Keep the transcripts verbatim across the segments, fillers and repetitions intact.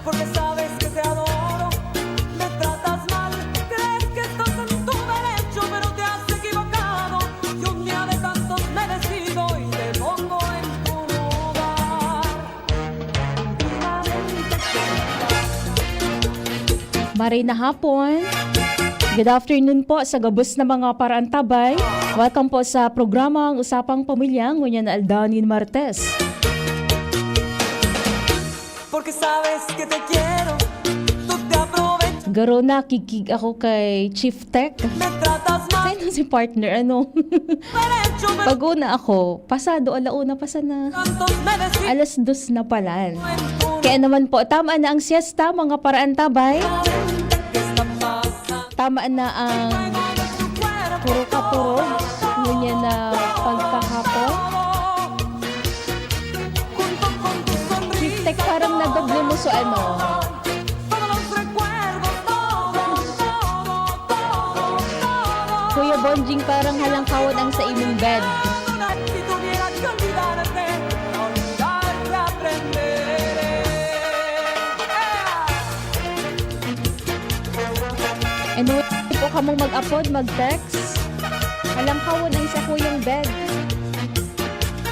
Porque sabes que te adoro, me tratas mal, crees que estás en tu derecho, pero te has equivocado. Y un día de tantos me decido y te pongo en tu lugar. Maray na hapon. Good afternoon po sa gabos na mga paraantabay. Welcome po sa programang Usapang Pamilya ngunyan na aldaw nin Martes. Porque sabes que te quiero, tú te aprovechas, Garo, nakikig ako kay Chief Tech. me tratas mal, Sino si partner? Ano? derecho, pero Pag una ako, pasado alauna pa sana. tantos me decido Alas dos na pala. en tu Kaya naman po, tama na ang siesta, mga paraantabay. ¿Qué está pasando? Tama na ang Tu cuerpo puro katurog. Ngunyan na pagkahapon. junto con tu sonrisa. Chief Tech, parang nadoble mo sa ano. Todos los recuerdos, todo, todo, todo, todo. Kuya Bonjing, parang halangkawon ang sa imong bed. Si tuviera que olvidarte, a olvidarte aprenderé. Anyway, po kamong mag-apod, mag-text. Halangkawon ang sa kuyang bed.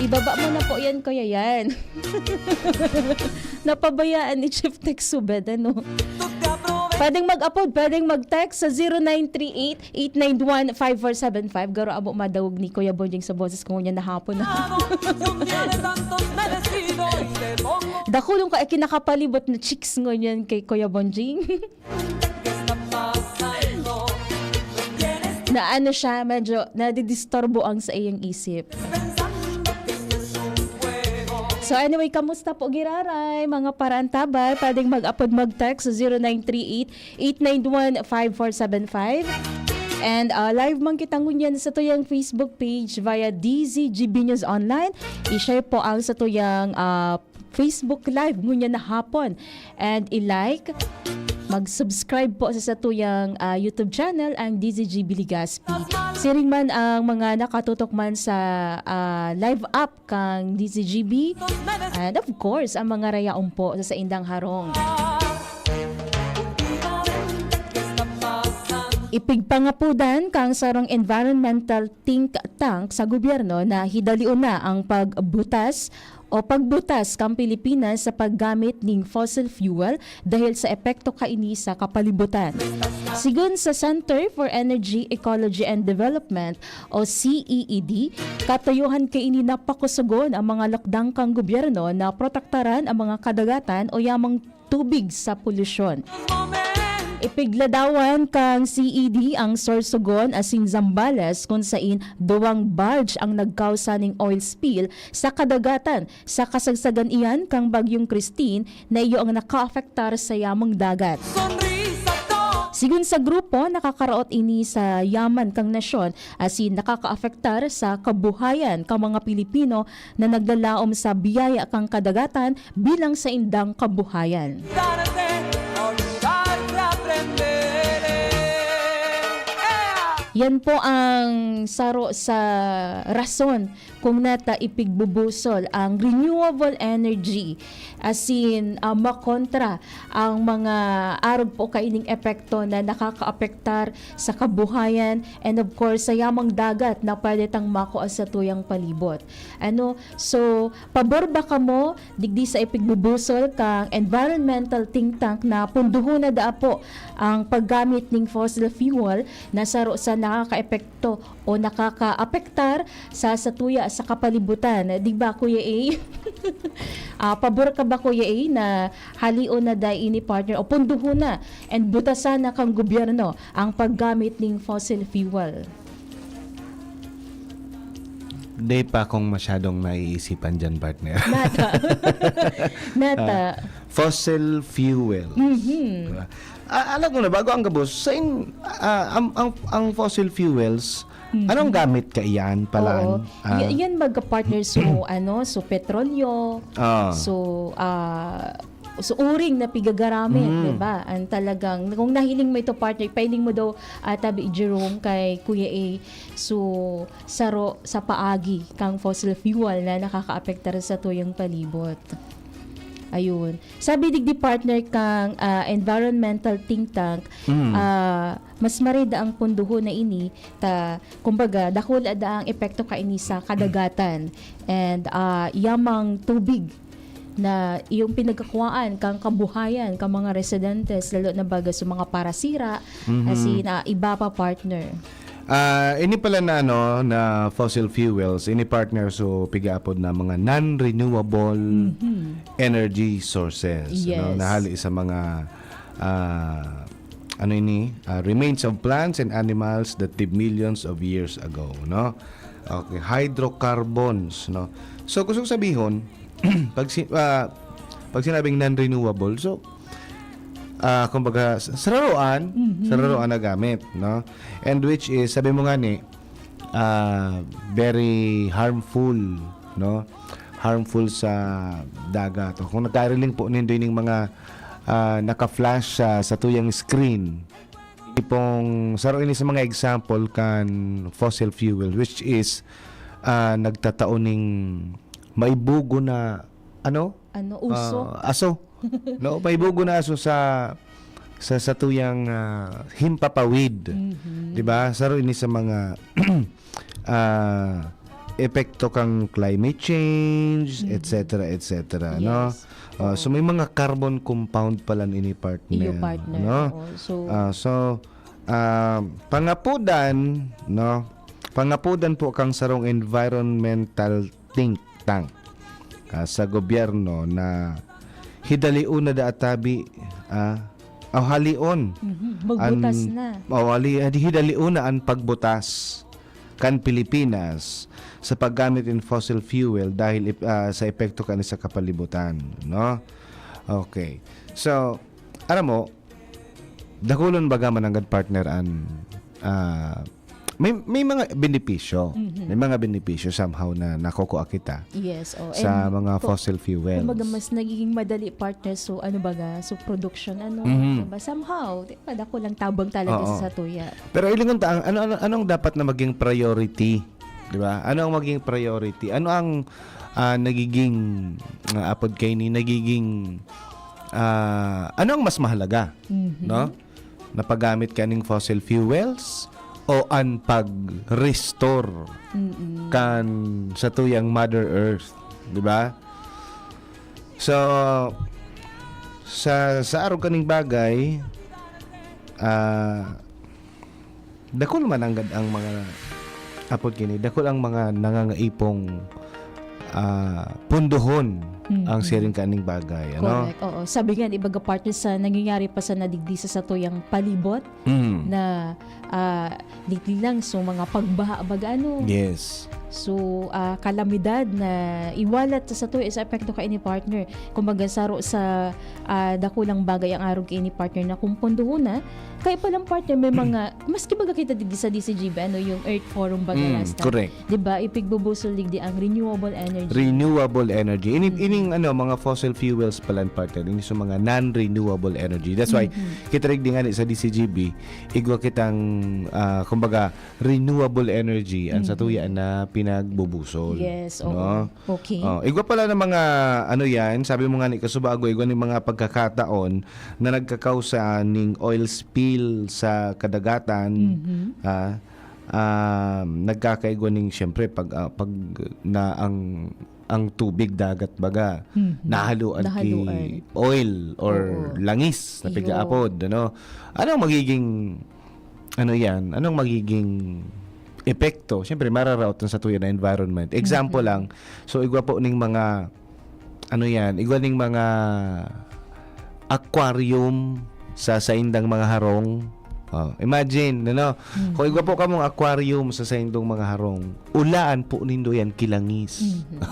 Ibaba mo na po yan, kuya, yan. Napabayaan ni Chief Tech su bed, ano? Pwedeng mag-apod, pwedeng mag-text sa zero nine three eight, eight nine one, five four seven five. Garo abo madawog ni Kuya Bonjing sa boses ko ngunyan na hapon. Y un día de tantos me decido y te pongo Dakulong ka, eh, kinakapalibot na chicks ngunyan kay Kuya Bonjing. ¿Qué está pasando? Tienes Na ano siya, medyo nadidisturbo ang sa iyang isip. pensando que esto es un juego. So anyway, kamusta po, giraray, mga paraantabay? Pwedeng mag-apod, mag-text sa zero nine three eight, eight nine one, five four seven five. And uh, live man kita ngunyan sa tuyang Facebook page via D Z G B News Online. I-share po ang sa tuyang uh, Facebook Live ngunyan na hapon. And i-like, mag-subscribe po sa satuyang ah, YouTube channel, ang D Z G B Legazpi. Siring man ang mga nakatutok man sa ah, live app kang D Z G B. And of course, ang mga rayaon po sa saindang harong. Ipigpangapudan kang sarong environmental think tank sa gobyerno na hidalion na ang pagbutas o pagbutas kan Pilipinas sa paggamit ning fossil fuel dahil sa epekto kaini sa kapalibutan. Sigon sa Center for Energy, Ecology and Development o C E E D, katuyohan kaini na pakusogon ang mga lokdang kan gobyerno na protektaran ang mga kadagatan o yamang tubig sa polusyon. Ipigladawan kan C E D ang Sorsogon asin Zambales, kun sain duwang barge ang nagkausa ning oil spill sa kadagatan. Sa kasagsagan iyan kan Bagyong Christine na iyo ang nakaapektar sa yamang dagat. Sigon sa grupo, nakakaraot ini sa yaman kan nasyon asin nakakaapektar sa kabuhayan kan mga Pilipino na naglalaom sa biyaya kan kadagatan bilang saindang kabuhayan. Yan po ang saro sa rason kung nata ipigbubusol ang renewable energy, asin ah, makontra ang mga arog po kaining epekto na nakakaapektar sa kabuhayan and of course sa yamang dagat na pwede tang makua sa tuyang palibot. Ano? So, pabor ba kamo digdi sa ipigbubusol kang environmental think tank na punduhon na daa po ang paggamit ning fossil fuel na saro sa nakakaepekto o nakakaapektar sa satuya sa kapalibutan? Di ba, Kuya A? Ah, pabor ka ba, Kuya A, na halion na dai ini, partner, o punduhon na and butasan na kang gobyerno ang paggamit ning fossil fuel? Di pa akong masyadong naiisipan dyan, partner. Nata. Nata. Ah, fossil fuel. Mhm. Diba? Ah, alam mo na, bago ang gabos, sa in, ah, ang, ang, ang fossil fuels, Mhm. anong gamit kaiyan, palaan? Oo. Ah, Y- yan, mga partner, so, ano, so petrolyo, ah, so, ah, so uring na pigagaramit, Mm. di ba? Ang talagang, kung nahiling mo ito, partner, ipahiling mo daw, ah, tabi, Jerome, kay Kuya A, so, saro sa paagi kang fossil fuel na nakakaapektar sa tuyang palibot. Ayun. Sabi digdi, partner, kang, ah, environmental think tank, Mm. ah, mas marida ang pundohon na ini ta, kumbaga, dakula da ang epekto kaini sa kadagatan and, ah, yamang tubig na iyong pinagkakuhaan kang kabuhayan kang mga residentes, lalo na baga sa mga parasira, Mhm. as in, ah, iba pa, partner. Ah, ini pala na, ano, na fossil fuels, ini, partner, so pigaapod na mga non-renewable Mhm. energy sources, no? Yes. Nahali sa mga, ah, ano ini? Ah, remains of plants and animals that lived millions of years ago, no? Okay, hydrocarbons, no? So, gusto ko sabihon, pag si-, ah, pag sinabing non-renewable, so, ah, kumbaga, s-, sararoan, Mhm. sararoan na gamit, no? And which is, sabi mo nga ni, ah, very harmful, no? Harmful sa dagat. O kung nagkariling po nindo ining mga, ah, naka-flash sa, sa tuyang screen, ini pong saro ini sa mga example kan fossil fuel, which is, ah, nagtatao ning maibugo na, ano? Ano, uso? Ah, aso. No, maibugo na aso sa, sa satuyang, ah, himpapawid. Mhm. Di ba? Saro ini sa mga, ah, epekto kang climate change, Mhm. et cetera, et cetera, no? Yes. Ah, Oo. so may mga carbon compound pala ini, partner, Iyo, partner. no? Oo. So, Ah, so, ah, pangapodan, no? Pangapodan po kang sarong environmental think tank, ah, sa gobyerno na hidalion na daa tabi, ah, o halion. Mhm. Magbutas An-, na. o hali-, hidalion na an pagbutas kan Pilipinas sa paggamit in fossil fuel dahil ep-, ah, sa epekto kani sa kapalibutan, no? Okay. So, aram mo, dakulon baga mananggad, partner, an, ah, may, may mga benepisyo. Mhm. May mga benepisyo somehow na nakukua kita Yes, oh. sa And mga ko-, fossil fuels. kumbaga, mas nagiging madali, partner. So, ano baga? So, production, ano? Mhm. Diba? Somehow, di ba? Dakulang tabang talaga Oo. sa satuya. Pero ilingon ta, ang, ano, ano, anong dapat na maging priority? Di ba? Ano ang maging priority? Ano ang, ah, nagiging, ah, apod kaini, nagiging, ah, ano ang mas mahalaga? Mhm. No? Na paggamit kaning fossil fuels o an pag-restore Mm-mm. kan satuyang Mother Earth, di ba? So, sa, sa arog kaning bagay, ah, dakul mananggad ang mga, apod kini, dakul ang mga nangangaipong, ah, pundohon Mm-mm. ang siring kaning bagay, ano? Correct, oo. Sabi nga, di ba, partner, sa nangyayari pa sa nadigdi sa satuyang palibot, Mm. na, ah, digdi lang, so, mga pagbaha, baga, ano? Yes. So, ah, kalamidad na iwalat sa satuya sa epekto kaini, partner. Kumbaga, saro sa, ah, dakulang bagay ang arog kaini, partner, na kung pundohon na, kaya palang, partner, may mga, maski baga kita digdi sa D C G B, ano, yung Earth Forum baga Mm, last time. correct. Di ba? Ipigbubusol digdi ang renewable energy. Renewable energy. Ini-, Mm. ining, ano, mga fossil fuels palan, partner, ini sa mga non-renewable energy. That's why, Mm-hmm. kita digdi nga ni sa D C G B, igwa kitang, ah, kumbaga, renewable energy ang Mm-hmm. satuya na pinagbubusol. Yes, oo. No? Okay. Oh, igwa pala ng mga, ano yan, sabi mo nga ni kasubago, igwa ng mga pagkakataon na nagkakausa ning oil spill sa kadagatan, Mm-hmm. ah, um, nagkakaigwa ning, siyempre, pag, ah, pag na ang, ang tubig dagat baga, Mm-hmm. nahaluan ki Nahaluan. oil or Oo. langis na Iyo. pigaapod, ano? Anong magiging, ano yan? Anong magiging epekto? Siyempre, mararaot na satuya na environment. Example Mm-hmm. lang, so, igwa po ning mga, ano yan, igwa ning mga aquarium sa saindang mga harong. Oh, imagine, ano? Mhm. Kung igwa po kamong aquarium sa saindong mga harong, ulaan po nindo yan kilangis. Mhm.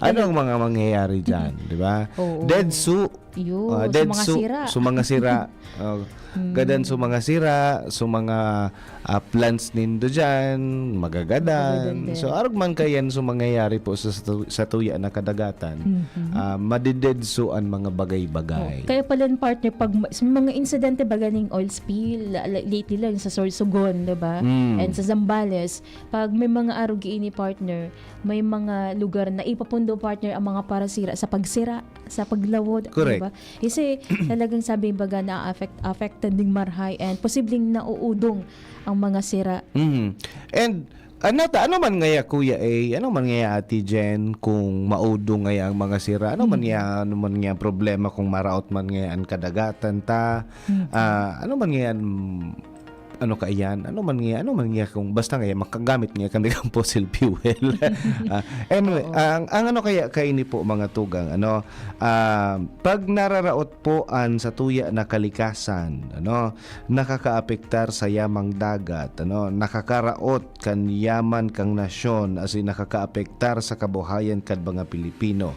Ano ang mga mangyayari dyan, di ba? Oo. Dead su-, Iyo, ah, so dead mga su-, sira. so mga sira. Oh, Mm. gadan so mga sira, so mga, ah, plants nindo dyan, magagadan. Magagadan din. So, arog man kayan so mangyayari po sa, sa tu-, satuya na kadagatan, Mhm. ah, madededso an mga bagay-bagay. Oh, kaya pala, partner, pag ma-, sa mga insidente baga ning oil spill, la-, la-, lately lang sa Sorsogon, di ba? Mm. And sa Zambales, pag may mga arog ini, partner, may mga lugar na ipapundo, partner, ang mga parasira sa pagsira. sa paglawod, di Correct. ba? Kasi talagang sabi baga na affect, affected ning marahay and posibleng nauudong ang mga sira. Mhm. And ano ta, ano man ngaya, Kuya A, ano man ngaya, Ate Jen, kung maudong ngaya ang mga sira, ano man Mhm. ngaya, ano man ngaya ang problema kung maraot man ngaya an kadagatan ta, Mhm. ah, ano man ngaya, mm, ano kaiyan, ano man ngaya, ano man ngaya kung basta ngaya makagamit ngaya kami kan fossil fuel. Ah, anyway, Oo. ang, ang ano kaya kaini po, mga tugang, ano, ah, pag nararaot po an satuya na kalikasan, ano, nakakaapektar sa yamang dagat, ano, nakakaraot kan yaman kan nasyon, asin nakakaapektar sa kabuhayan kan mga Pilipino.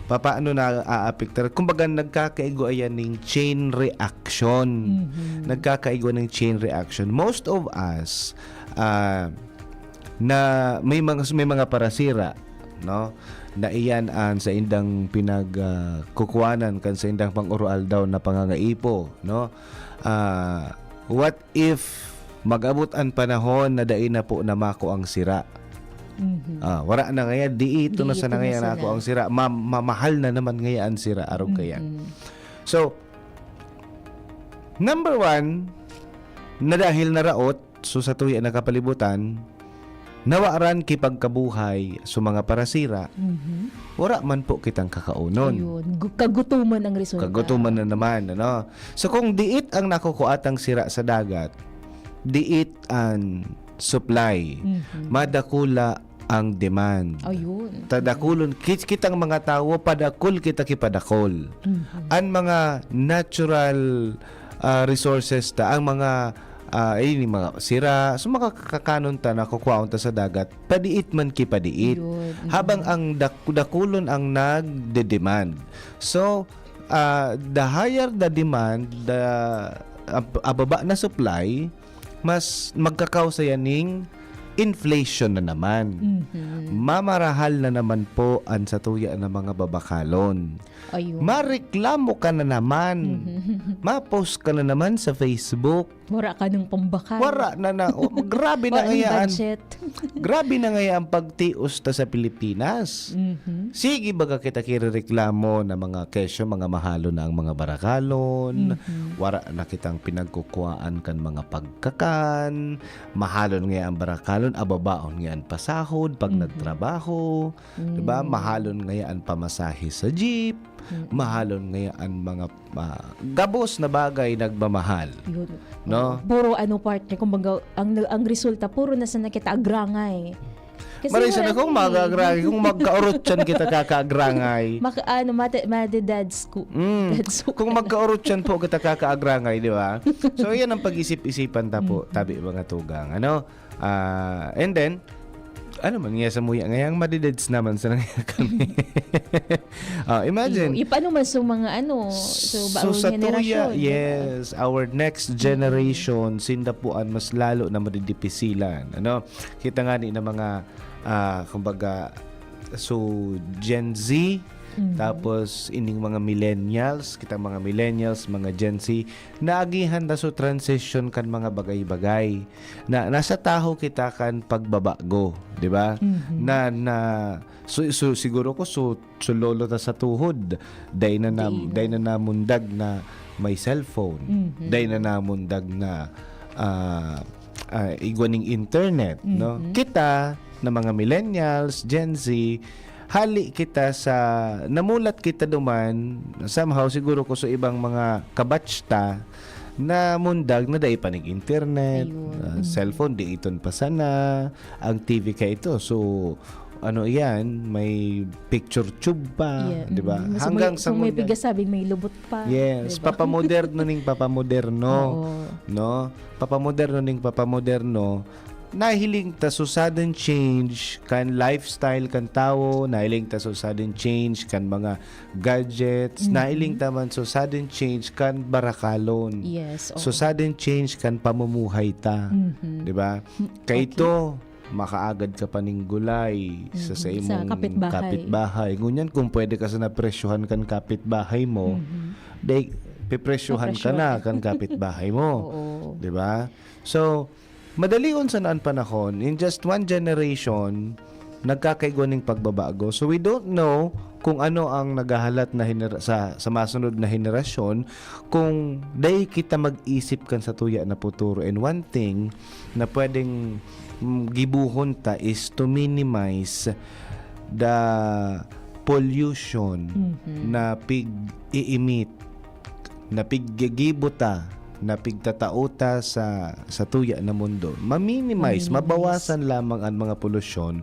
Papaano naaapektar? Kumbaga, nagkakaigwa yan ning chain reaction. Mhm. Nagkakaigwa ng chain reaction. Most of us, ah, na may mga, may mga parasira, no? Na iyan an saindang pinag, ah, kukuanan kan saindang pang-oroaldaw na pangangaipo, no? Ah, what if mag-abot an panahon na dai na po namako ang sira? Mhm. Ah, wara na ngaya, di ito na Di sana ito na ngaya sana. nako ang sira. Ma-, mamahal na naman ngaya ang sira, arog kaya. Mhm. So, number one, na dahil naraot, so sa tuya na kapalibutan, nawaran ki pagkabuhay so mga parasira, Mhm. wara man po kitang kakaunon. Ayun. Gu-, kagutuman ang resulta. Kagutuman na naman, ano? So, kung diit ang nakukuatang sira sa dagat, diit an supply. Mhm. Madakula ang demand. Ayun. Tadakulon, kit-, kitang mga tawo, padakul kita kipadakol. Mhm. An mga natural, ah, resources ta, ang mga, ah, ini mga sira, so mga kakanon ta na kukwaon ta sa dagat, padiit man kipadiit. Yun. Mhm. Habang ang dak-, dakulon ang nagde-demand. So, ah, the higher the demand, the, ab-, ababa na supply, mas magkakausa yan ning inflation na naman. Mhm. Mamarahal na naman po an satuya na mga babakalon. Ayun. Mareklamo ka na naman. Mhm. Ma-post ka na naman sa Facebook. Wara ka ng pambakal. Wara na na. O, grabe na Wala ng ngayaan. Budget. Grabe na ngayaan pagtios ta sa Pilipinas. Mhm. Sige, baga kita kirereklamo na mga kesyo, mga mahalo na ang mga barakalon, Mhm. wara na kitang pinagkukuhaan kan mga pagkakan, mahalon nga ang barakalon, ababaon nga ang pasahod pag Mhm. nagtrabaho, di ba? Mm. Mahalon nga ang pamasahe sa jeep, Mm. mahalon nga ang mga, ah, gabos na bagay nagmamahal. Yun. No? Puro ano, partner, kumbaga, ang, ang resulta, puro na sana kita agrangay. Kasi Maray wala sana kung na eh. mag-agrangay, kung magkaurutsan kita kakaagrangay. Maka-, ano, mate-, made-dads ko. Mm. Dads ko. Kung magkaurutsan po kita kakaagrangay, di ba? So, yan ang pag-isip-isipan ta po, Mm. tabi mga tugang. Ano? Ah, and then, ano man nga sa muya ngayang madideds naman sa nangyayari kami. Ah, imagine. Iyo, paano man sa mga ano, so, bago So, sa henerasyon, tuya, di ba? Yes, our next generation, sinda po ang mas lalo na madidipisilan. Ano? Kita nga ni na mga, ah, kumbaga, so, Gen Z, Mhm. tapos ining mga millennials, kita mga millennials, mga Gen Z, naagihan na so transition kan mga bagay-bagay. Na, nasa taho kita kan pagbabago, di ba? Mhm. Na, na, so, so, siguro ko, so, so lolo ta sa tuhod, dai na, na, Dai na. dai na namundag na may cellphone, Mhm. dai na namundag na, ah, ah, igwa ning internet, no? Mhm. Kita na mga millennials, Gen Z, hali kita sa, namulat kita duman, somehow siguro ko sa ibang mga kabatch ta, na mundag na dai pa ning internet, Ayun. ah, Mhm. cellphone, di iton pa sana, ang T V ka ito. So, ano yan, may picture tube pa, Yeah, di ba? mm. Mas Hanggang may, sa kung may mundag. Pigasabing may lubot pa, Yes, di ba? Papamoderno ning papamoderno, Oo. no? Papamoderno ning papamoderno. Nahiling ta so sudden change kan lifestyle kan tawo, nahiling ta so sudden change kan mga gadgets, Mhm. nahiling ta man so sudden change kan barakalon. Yes, oo. So sudden change kan pamumuhay ta, Mhm. di ba? Hmm, Kay okay. Ito, makaagad ka pa ning gulay sa, Mhm. sa Sa imong kapitbahay. kapitbahay. Ngunyan, kung pwede ka sana presyohan kan kapitbahay mo, Mhm. day, pipresyohan ka na Papresyohan. kan kapitbahay mo. Oo. Di ba? So, madalion sana an panahon. In just one generation, nagkakaigwa ning pagbabago. So, we don't know kung ano ang naghahalat na henera-, sa, sa masunod na henerasyon, kung dai kita mag-isip kan satuya na futuro. And one thing na pwedeng, mm, gibohon ta is to minimize the pollution Mhm. na pig-i-emit, na piggigibo ta, na pigtatao ta sa, sa tuya na mundo. Ma-minimize, Ma-minimize. mabawasan lamang ang mga polusyon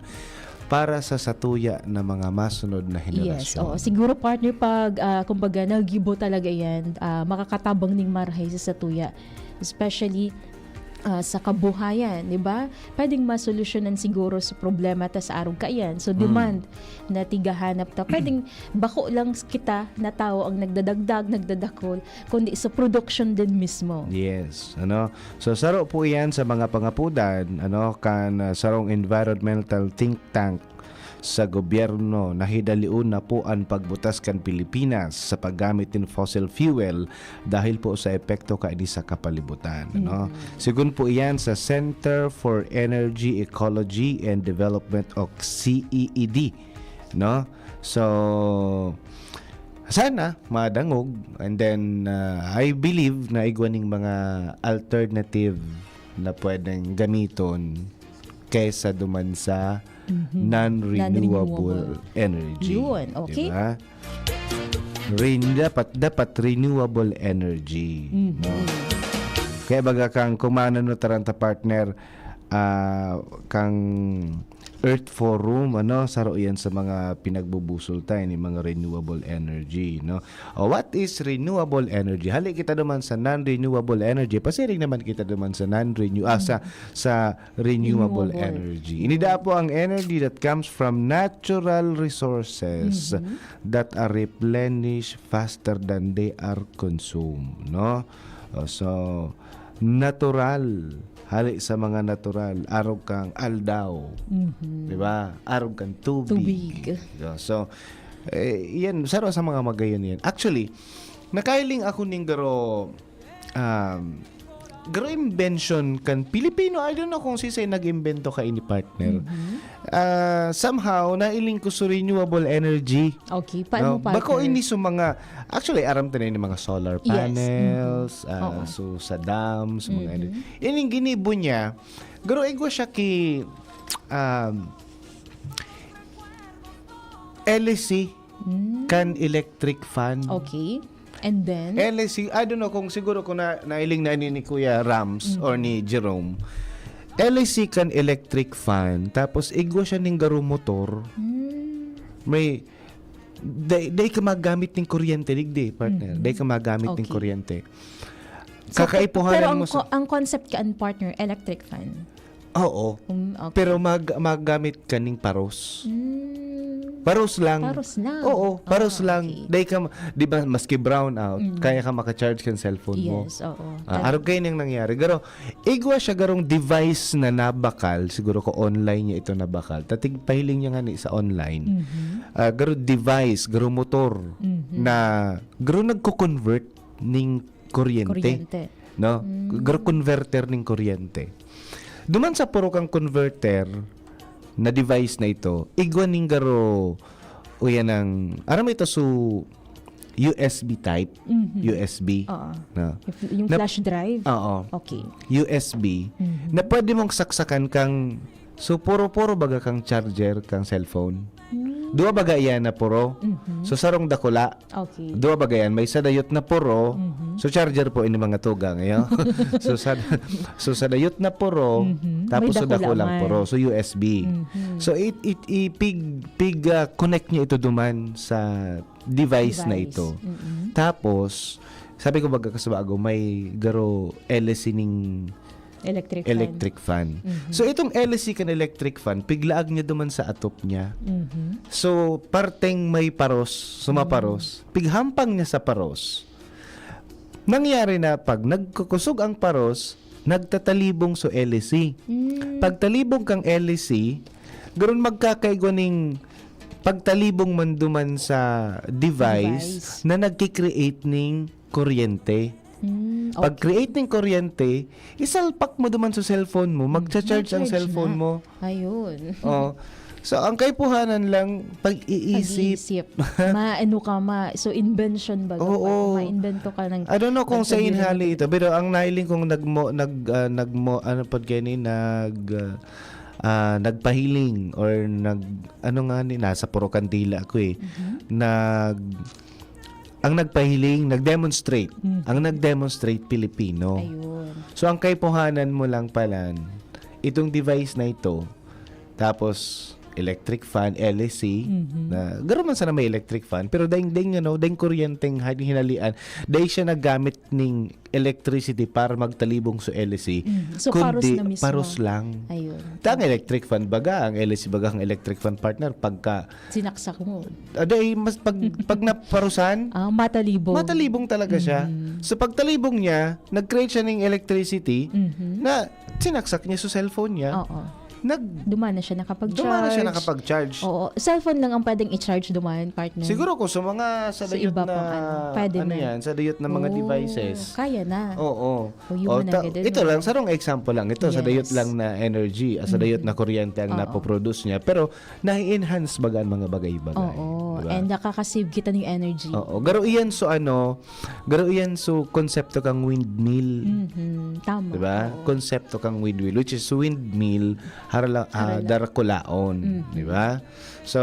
para sa satuya na mga masunod na Yes, henerasyon. oo. Siguro, partner, pag, ah, kumbaga, nagibo talaga yan, ah, makakatabang ning marahay sa satuya. Especially, ah, sa kabuhayan, di ba? Pwedeng masolusyonan siguro sa problema ta sa arog kaiyan. So, Mm. demand na tigahanap ta. Pwedeng bako lang kita na tawo ang nagdadagdag, nagdadakol, kundi sa production din mismo. Yes, ano? So, saro po iyan sa mga pangapudan, ano, kan, ah, sarong environmental think tank sa gobyerno na hidalion na po an pagbutas kan Pilipinas sa paggamit nin fossil fuel dahil po sa epekto kaini sa kapalibutan, ano? Mm. Sigon po iyan sa Center for Energy, Ecology and Development o C E E D, no? So, sana madangog, and then, ah, I believe na igwa ning mga alternative na pwedeng gamiton kaysa duman sa Mhm. non-renewable Non-renewable. energy. Yun, okay. Diba? Ren-, dapat, dapat renewable energy, Mhm. no? Kaya baga kang kumano no taranta partner, ah, kang Earth Forum, ano, saro yan sa mga pinagbubusol ta, ni mga renewable energy, no? O, what is renewable energy? Hali kita duman sa non-renewable energy, pasiring naman kita duman sa non-renew-, ah, sa, Mm. sa renewable Renewable. energy. Ini daa po ang energy that comes from natural resources Mhm. that are replenished faster than they are consumed, no? O, so, natural. Hali sa mga natural, arog kang aldaw. Mhm. Di ba? Arog kang tubig. Tubig. Yo, so, eh, yan, saro sa mga magayon yan. Actually, nakahiling ako ning garo, um, garo invention kan Pilipino. I don't know kung sisay nag-imbento kaini, partner. Mhm. Ah, somehow, nailing ko sa renewable energy. Okay, paano, No? Bako partner? ini sa mga, actually, aram ta na yung mga solar Yes. panels, Mhm. ah, Oo. so sa dams, mga Mhm. ener-, ining ginibo niya, garo igwa siya ki, um, L E C Mm. kan electric fan. Okay. And then? L E C, I don't know kung siguro kung na, nailing na ni, ni Kuya Rams Mm. or ni Jerome. L E C kan electric fan, tapos igwa siya ning garo motor. Mm. May, day, day ka magamit ning kuryente, digdi, partner. Mm-hmm. Day ka magamit ning Okay. kuryente. So, Kakaipuhanan pero ang mo sa co-, ang concept kan, partner, electric fan? Oo. Mm, okay. Pero mag-, magamit ka ning paros. Mm. Paros lang. Paros lang. Oo, paros Ah, lang. okay. Day ka ma-, di ba, maski brown out, Mm. kaya ka maka-charge kan cellphone mo. Yes, oo. Ah, Tama. arog kayo nang nangyari. Garo, igwa siya garong device na nabakal, siguro ko online niya ito nabakal. Tatig pahiling niya nga ni sa online. Mhm. Ah, garo device, garo motor Mhm. na garo nagko-convert ning kuryente. Kuryente. No? Mm. Garo converter ning kuryente. Duman sa puro kang converter na device na ito, igwa ning garo, o yan ang, aram mo ito, so, U S B type, Mhm. U S B, Oo. no? If, yung Na flash drive? Oo. Okay. U S B, Mhm. na pwede mong saksakan kang, so, puro-puro baga kang charger, kang cellphone. Hmm. Duwa baga iyan na puro. Mhm. So, sarong dakula. Okay. Duwa baga yan, may sadayot na puro. Mhm. So, charger po ini mga tugang, ayo. So, sad-, so, sadayot na puro, Mhm. tapos May so, dakula dakulang man. puro. So, U S B. Mhm. So, it, it, ipig-, pig, ah, connect niya ito duman sa device na Device. ito. Mm-mm. Tapos, sabi ko, baga kasabago, may garo L E C ning Electric fan. electric fan. Mhm. So, itong L E C kan electric fan, piglaag niya duman sa atop niya. Mhm. So, parteng may paros, sumaparos, Mhm. pighampang niya sa paros. Nangyari na pag nagkukusog ang paros, nagtatalibong so L E C. Mm. Pagtalibong kang L E C, garo magkakaigwa ning pagtalibong man duman sa device Device. na nagki-create ning kuryente. Mm, okay. Pag-create ning kuryente, isalpak mo duman sa cellphone mo, magcha-charge ang Magcha-charge cellphone na. mo. Ayun. Oh. So, ang kaipuhanan lang, pag-iisip. Pag-iisip. Maano ka, ma, so invention ba? Oo. Ma-invento ka ng I don't know kung sa pagsabihin inhali ng- ito, pero ang nahiling kong nagmo, nag, ah, nagmo, ano pag gani, nag, ah, ah, nagpahiling or nag, ano nga ni, nasa puro kandila ako eh. Mhm. Nag, ang nagpahiling, nag-demonstrate. Mhm. Ang nag-demonstrate, Pilipino. Ayun. So, ang kaipuhanan mo lang pala, itong device na ito, tapos electric fan, L E C, Mhm. na garo man sana may electric fan, pero daing, daing, ano, daing kuryenteng hin-, hinalian, daing siya naggamit ning electricity para magtalibong sa L E C, Mhm. So, kundi paros na mismo. paros lang. Ayun. Ta ang electric fan baga, ang L E C baga, ang electric fan partner, pagka, Sinaksak mo. aday, mas pag, pag naparusan, Ah, matalibong. matalibong talaga siya. Mhm. So pagtalibong niya, nag-create siya ng electricity Mhm. na sinaksak niya sa cellphone niya. Oo. Nag Dumana siya nakapag-charge. Dumana siya nakapag-charge. Oo. Cellphone lang ang pwedeng i-charge duman, partner. Siguro kung sa mga sa Sa dayot iba na, pang ano, pwede ano na. yan, sa dayot na mga Oh, devices. Kaya na. Oo. O, yun O, na ta- agad, ito ano? lang, sarong example lang ito, sa Yes. dayot lang na energy, ah, sa dayot Mhm. na kuryente ang Oo. napoproduce niya, pero na-enhance baga ang mga bagay-bagay. Oo. Diba? And nakaka-save kita ng energy. Oo. Garo iyan so ano, garo iyan so konsepto kang windmill. Mhm. Tama. Diba? Oo. Konsepto kang windmill, which is windmill, harala, ah, Harala. darakulaon. Mhm. Diba? So,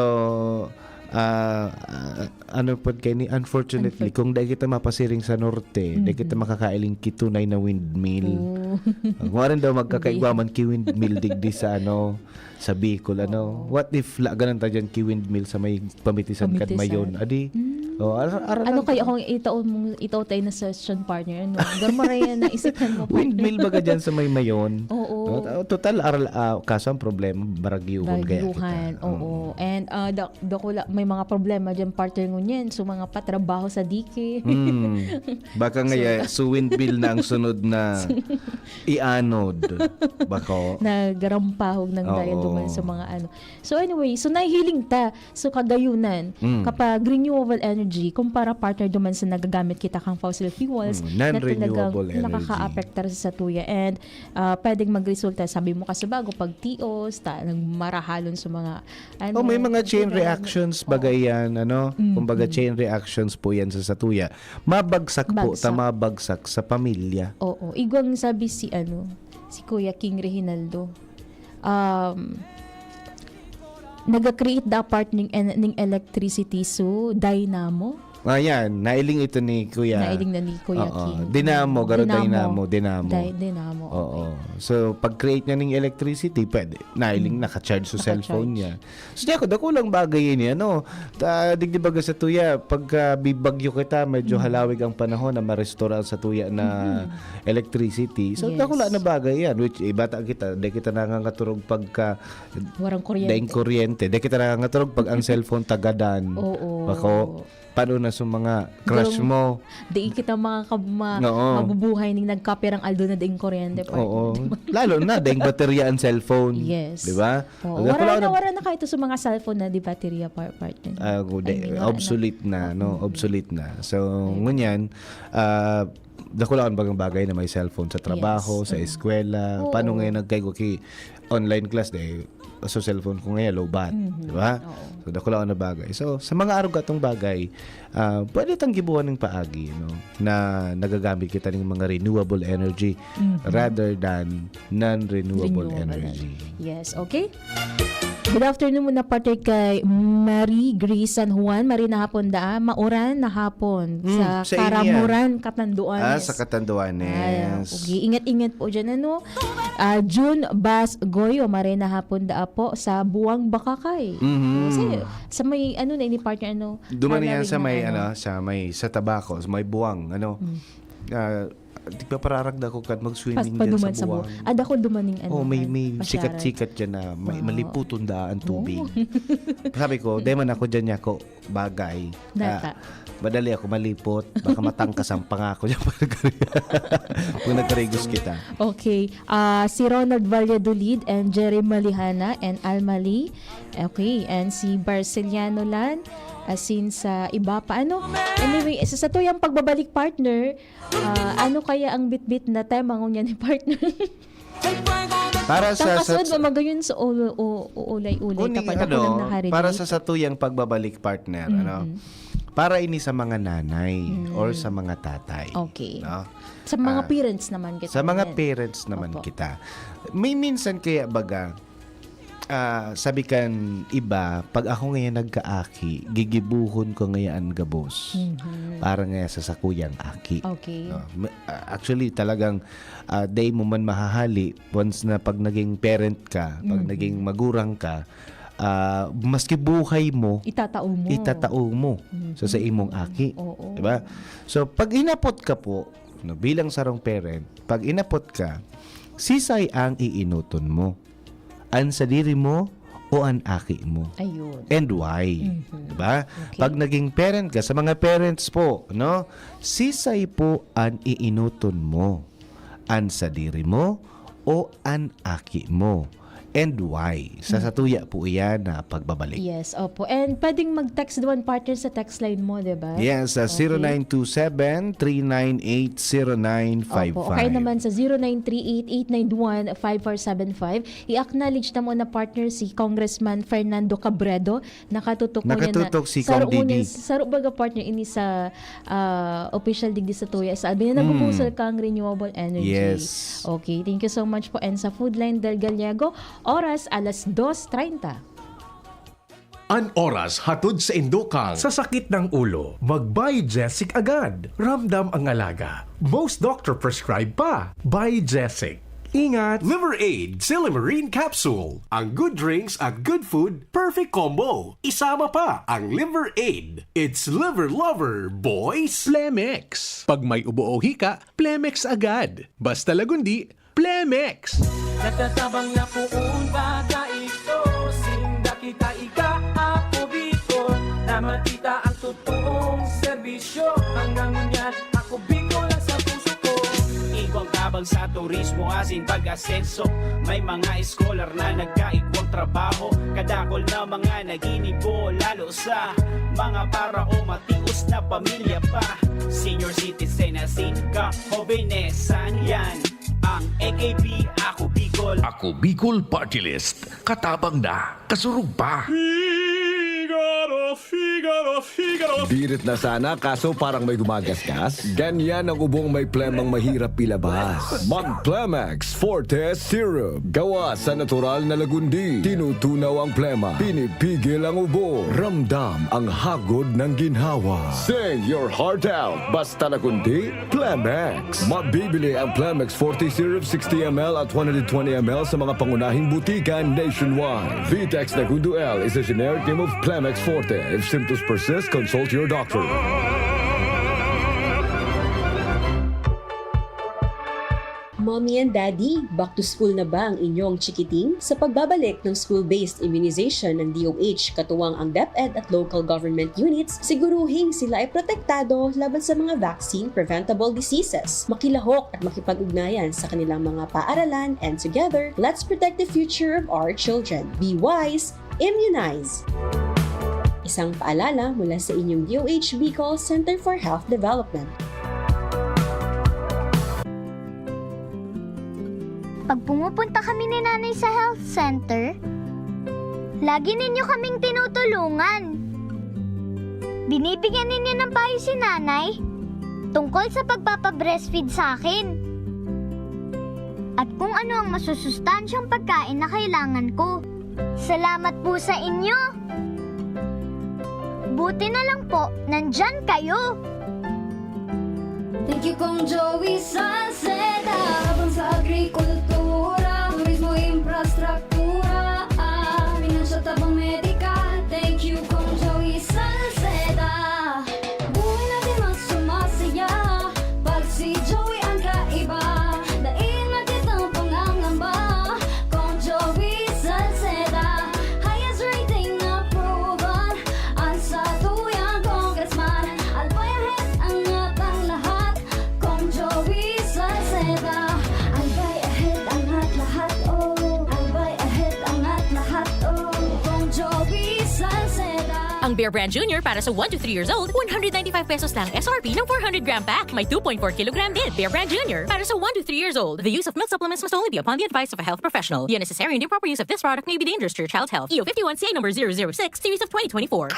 ah, ah, ano po kay ni, unfortunately, Unfor- kung dahil kita mapasiring sa norte, dahil kita Mhm. makakailing kitunay na windmill. Oo. Kung arin daw magkakaigwaman ki windmill digdi sa ano, sa Bicol, ano. Oo. What if la ganun ta dyan ki windmill sa may pamitisan kad Pamitisan. Mayon? Adi, Mm. oh, ara, ara Ano lang kaya ta- kung itaon mong, itaw tayo na session partner? Ano? Garmaray na naisipan mo, partner. Windmill baga dyan sa may Mayon? Oo. No? Total, aral, ah, kaso ang problema, baragyuhon kaya Baragyuhan, kita. oo. And uh, da- dakula, may mga problema dyan, partner, ngunyan. So, mga patrabaho sa dike. Hmm. Baka nga, so windmill na ang sunod na ianod. Bako. Nagarampahog ng Oo. daya duman sa mga ano. So anyway, so nahihiling ta. So kagayunan, Mm. kapag renewable energy, kumpara, partner, duman sa nagagamit kita kang fossil fuels, Mm, na non-renewable talagang energy. Nakakaapektar sa satuya. And ah, pwedeng magresulta, sabi mo kasi bago, pagtios, ta, nagmarahalon sa mga, ano, Oh, may mga chain general- reactions Oo. bagay yan, ano? Mm, Kumbaga, mm. chain reactions po yan sa satuya. Mabagsak po, Bagsak. ta mabagsak sa pamilya. Oo. Igwang sabi si, ano, si Kuya King Reginaldo. Um, naga-create da part ning, en- ning electricity, so dynamo. Ayan, nailing ito ni Kuya. Nailing na ni Kuya Oo. King. Dinamo, garo dynamo, dinamo. Dy- dynamo. Oo. Okay. So, pag-create niya ng electricity, pwede. Nailing Mm. naka-charge sa Naka-charge. Cellphone niya. So, niya ako, dakulang bagay yun, ano. Ta, digdi baga satuya, pagka bibagyo kita, medyo Mm. halawig ang panahon na ma-restore ang satuya na Mhm. electricity. So, Yes. dakula na bagay yan. Which, iba ta kita, di kita nangangaturog pagka Warang kuryente. daing kuryente. Di kita nangangaturog pag ang cellphone tagadan. Oo. Bako, paano na sa mga crush Gurong- mo? Di kita makakab-, ma-, Oo. mabubuhay ning nagkapirang aldo na daing kuryente, partner. Oo. Lalo na, daing baterya ang cellphone. Yes. Di ba? Oo. Wala Wala ko na, wala na kahit sa mga cellphone na di baterya, par-, partner. Ah, good. I mean, wala na. Obsolete na, no? Mm. Obsolete na. So, Ayun. ngunyan, ah, dakula ang bagang bagay na may cellphone sa trabaho, Yes. sa Mm. eskwela. Oo. Paano ngayon nagkaigo ki online class, dahil sa cellphone ko ngayon, low bat. Mhm. Di ba? Oo. So, dakula ang bagay. So, sa mga aruga tong bagay, ah, pwede tang gibuhan ng paagi, no? Na nagagamit kita ng mga renewable energy Mhm. rather than non-renewable Renewable energy. Yes, okay? Good afternoon muna, partner, kay Marie Grace San Juan. Marie na hapon daa. Mauran na hapon Mm, sa sa inyo yan. Caramoran, Catanduanes. Ah, sa Catanduanes. Ay, okay. Ingat-ingat po dyan, ano? Ah, June Bas Goyo, maray na hapon daa po sa Buwang, Bacacay. Mhm. Kasi sa may, ano na ini, partner, ano? Duman na yan Halawig sa na, may, ano. ano, sa may, sa Tabaco, sa may Buwang, ano. Mm. Ah, di pa pararagda ko kan mag-swimming Pas-, pa dyan duman sa sa Buwang. Buwang. Ah, dakol duman ning ano, Oh, may, kan may pasyaran. Sikat-sikat dyan na may Wow. maliputon daan tubig. Oh. Sabi ko, "Di man ako dyan, ako bagay." Nata. Ah, madali ako malipot. Baka matangkas ang pangako dyan pag nagkari-, pag nagkarigos kita. Okay. Ah, si Ronald Valladolid and Jerry Malihana and Almali. Okay. And si Barceliano Lan. Asin sa iba pa. Ano? Anyway, sa, sa tuyang pagbabalik, partner, ah, ano kaya ang bitbit na tema ngunyan ni partner? Para sa, sa, Tangkasod, mamagayon sa ulo, u-, uulay-ulay kuning, kapag ako ano, lang nakarinig. Para sa satuyang pagbabalik, partner, ano? Mm-mm. Para ini sa mga nanay Mm. or sa mga tatay. Okay. No? Sa mga Ah, parents naman kita. Sa mga Yan. Parents naman Opo. kita. May minsan kaya, baga, ah, sabi kan iba, "Pag ako ngayon nagkaaki, gigibuhon ko ngayon an gabos." Mhm. Para nga sa sakuyang aki. Okay. No? Ma-, ah, actually, talagang, ah, dai mo man mahahali, once na pag naging parent ka, pag Mhm. naging magurang ka, ah, maski buhay mo, Itatao mo. itatao mo Mhm. sa, sa imong aki. Oo. Diba? So, pag inapot ka po, no, bilang sarong parent, pag inapot ka, sisay ang iinoton mo? An sadiri mo o an aki mo? Ayun. And why? Mhm. Diba? Okay. Pag naging parent ka, sa mga parents po, no? Sisay po an iinoton mo? An sadiri mo o an aki mo? And why? Sa Hmm. satuya po iyan na pagbabalik. Yes, opo. And pwedeng mag-text doon, partner, sa text line mo, di ba? Yes, sa Okay. zero nine two seven, three nine eight, zero nine five five. Opo, okay naman sa zero nine three eight, eight nine one, five four seven five. I-acknowledge ta muna, partner, si Congressman Fernando Cabredo. Nakatutok mo niya na Nakatutok si saro Kong Didi. Muna, saro baga, partner, ini sa ah, official digdi sa tuya sa Albania. Mm. Nagpupusol kang renewable energy. Yes. Okay, thank you so much po. And sa Foodline Del Gallego, oras alas dos treinta. An oras hatod sa indokang. Sa sakit ng ulo, mag-Biogesic agad. Ramdam ang alaga. Most doctor prescribe pa. Biogesic. Ingat! Liver Aid, Silimarine Capsule. Ang good drinks at good food, perfect combo. Isama pa ang Liver Aid. It's Liver Lover, boys! Plemex. Pag may ubo o hika, Plemex agad. Basta Lagundi, Plemex! Nagtatabang na poon bata ito. Sinda kita ika, ako Bicol, na makita ang totoong serbisyo. Hanggang ngunyan, ako Bicol ang sa puso ko. Igwang tabang sa turismo asin pag-asenso. May mga scholar na nagkaigwang trabaho. Kadakol na mga naginibo, lalo sa mga para o matios na pamilya pa. Senior citizen asin kahobenesan, yan ang A K B, Ako Bicol. Ako Bicol Party List. Katabang na, kasurog pa. Figaro, Figaro, Figaro. Birit na sana, kaso parang may gumagasgas. Ganyan ang ubong may plemang mahirap ilabas. Mag Plemex Forte Syrup. Gawa sa natural na lagundi. Tinutunaw ang plema. Pinipigil ang ubo. Ramdam ang hagod ng ginhawa. Sing your heart out. Basta Lagundi, Plemex. Mabibili ang Plemex Forte Syrup sixty M L at one hundred twenty M L sa mga pangunahing butika nationwide. Vitex Nagundo L is a generic name of Plemex Forte. If symptoms persist, consult your doctor. Mommy and Daddy, back to school na ba ang inyong chikiting? Sa pagbabalik ng school-based immunization ng D O H, katuwang ang DepEd at local government units, siguruhing sila ay protektado laban sa mga vaccine-preventable diseases. Makilahok at makipag-ugnayan sa kanilang mga paaralan, and together, let's protect the future of our children. Be wise, immunize! Isang paalala mula sa inyong D O H Bicol Center for Health Development. Pag pumupunta kami ni Nanay sa health center, lagi ninyo kaming tinutulungan. Binibigyan ninyo ng payo si Nanay tungkol sa pagpapa-breastfeed sa akin at kung ano ang masusustansyang pagkain na kailangan ko. Salamat po sa inyo! Buti na lang po, nandyan kayo! Thank you, Kong Joey Salceda. Tabang sa agrikultura, turismo, infrastruktura, ah, pinansyal, tabang medikal. Thank you, Kong Joey Salceda. Buhay natin mas sumasaya pag si Joey ang kaiba. Dai na kitang pangangamba, Kong Joey Salceda. Highest rating na approval, ang satuyang congressman. Albay ahead ang atang lahat, Kong Joey Salceda. Ang Bear Brand Junior para sa one to three years old, one hundred ninety-five pesos lang S R P ng four hundred gram pack. May two point four kilogram din. Bear Brand Junior para sa one to three years old. The use of milk supplements must only be upon the advice of a health professional. The unnecessary and improper use of this product may be dangerous to your child's health. E O fifty-one C A number zero zero six, series of twenty twenty-four.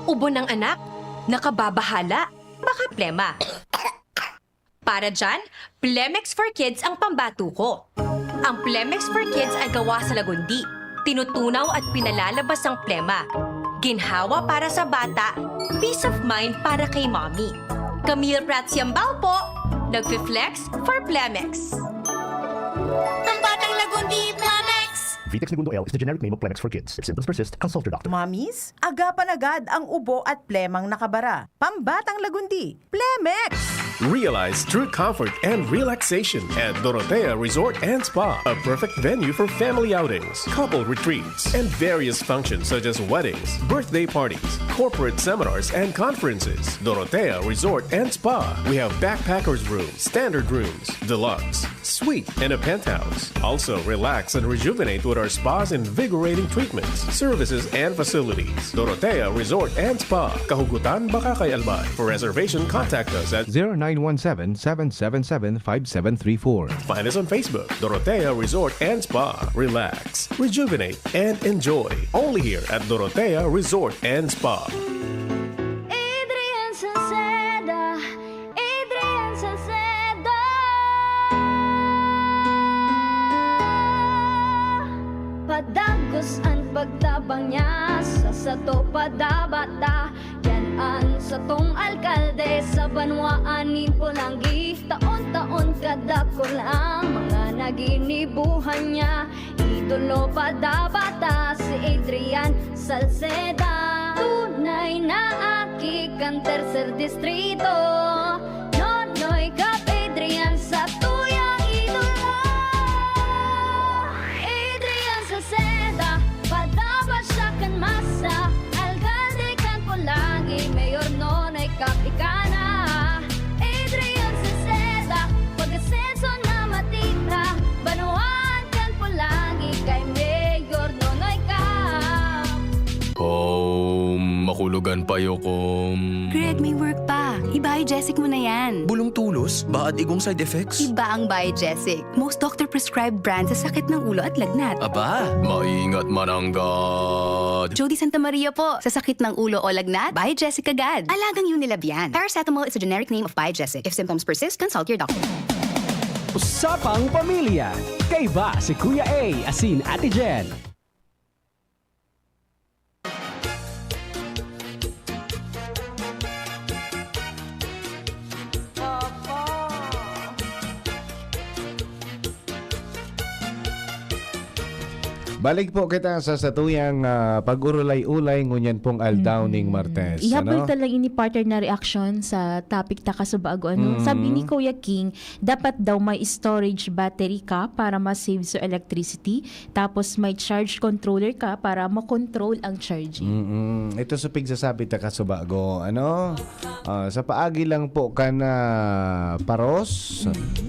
Ubo ng anak, nakababahala, baka plema. Para dyan, Plemex for Kids ang pambato ko. Ang Plemex for Kids ay gawa sa lagundi. Tinutunaw at pinalalabas ang plema. Ginhawa para sa bata, peace of mind para kay mommy. Camille Prats Yambao po, nagfi-flex for Plemex. Ang batang lagundi, Plemex! Vitex Negundo L is the generic name of Plemex for kids. If symptoms persist, consult your doctor. Mamis, agapan agad ang ubo at plemang nakabara. Pambatang lagundi, Plemex! Realize true comfort and relaxation at Dorotea Resort and Spa, a perfect venue for family outings, couple retreats, and various functions such as weddings, birthday parties, corporate seminars, and conferences. Dorotea Resort and Spa. We have backpackers room, standard rooms, deluxe, suite, and a penthouse. Also, relax and rejuvenate with our spa's invigorating treatments, services, and facilities. Dorotea Resort and Spa, Kahugutan, Bacacay, Albay. For reservation, contact us at zero nine one seven, seven seven seven, five seven three four. Find us on Facebook, Dorotea Resort and Spa. Relax, rejuvenate, and enjoy. Only here at Dorotea Resort and Spa. Adrian Salceda, Adrian Salceda. Padagos an pagtabang niya sa sato padabata. Yan an satong alkalde sa banwaan nin Polangui. Taon-taon kadakul ang mga naginibuhan niya. Idolo padabata si Adrian Salceda. Tunay na aki kan tercer distrito. Nonoy Cap Adrian sa tuyang idolo. Adrian Salceda, padaba siya kan masa. Alkalde kan Polangui, Mayor Nonoy Cap ika na. Adrian Salceda, pag-asenso na matira. Banwaan kan Polangui kay Mayor Nonoy Cap. Kom, makulogan pa yo, kom. Greg, may work pa. I-Biogesic mo na yan. Bulong tulos, baad igong side effects. Iba ang Biogesic. Most doctor-prescribed brand sa sakit ng ulo at lagnat. Aba, maingat mananggad. Jody Santa Maria po. Sa sakit ng ulo o lagnat, Biogesic agad. Alagang Unilab yan. Paracetamol is a generic name of Biogesic. If symptoms persist, consult your doctor. Usapang Pamilya. Kaiba si Kuya A asin Ate Jen. Balik po kita sa satuyang ah, pag-urulay-ulay ngunyan pong aldaw ning Martes. Ihabol ano? ta lang ini, partner, na reaksyon sa topic ta kasubago, ano? Mm. Sabi ni Kuya King, dapat daw may storage battery ka para ma-save sa electricity, tapos may charge controller ka para ma-control ang charging. Mm-mm. Ito sa pigsasabi ta kasubago, ano? Ah, sa paagi lang po kan ah, paros,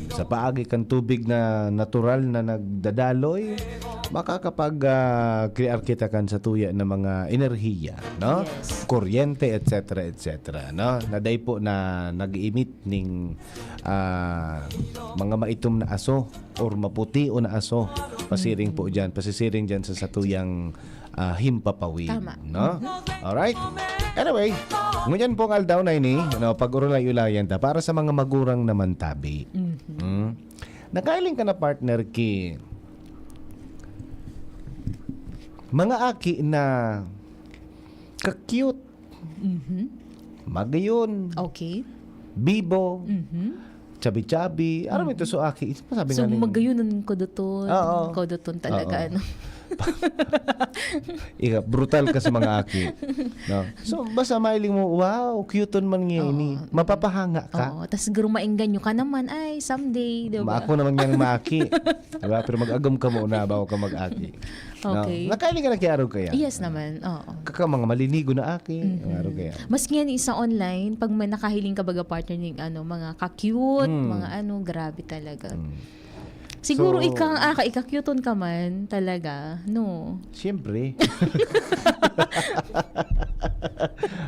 sa paagi kan tubig na natural na nagdadaloy, makakapag ah, crear kita kan satuya na mga enerhiya, no? Yes. Kuryente, et cetera, et cetera, no? Na dai po na nag-emit ning ah, mga maitom na aso or maputi o na aso. Pasiring po diyan, pasisiring diyan sa satuyang ah, himpapawid, Tama. no? Alright? Anyway, ngunyan pong aldaw na ini, no, pag-urulay-ulayan ta para sa mga magurang naman tabi. Mm. Nakailing ka na, partner, ki mga aki na ka-cute, magayon, Okay. bibo, Mhm. chabi-chabi. Aram ito so aki. Masabi So, nga ning- magayon ang kodoton. Oo. Kodoton talaga, Oo. ano? Ika, brutal ka sa mga aki. No? So, basta mailing mo, wow, cute man nga Oo. ini. Mapapahanga ka. Oo, tas gurumainggan nyo ka naman, ay, someday, di ba? Ma-, ako naman yang maki. Diba? Pero mag-agom ka muna bago ka mag-aki. No? Okay. Nakailing ka na kaya araw kaya? Yes naman, oo. Kaka mga malinigo na aki. Mhm. Araw kaya? Maski yan sa online, pag may nakahiling ka baga, partner, ng ano, mga ka-cute, Mm. mga ano, grabe talaga. Siguro So- ika ang aka, ika-cuteon ka man talaga, no? Siyempre.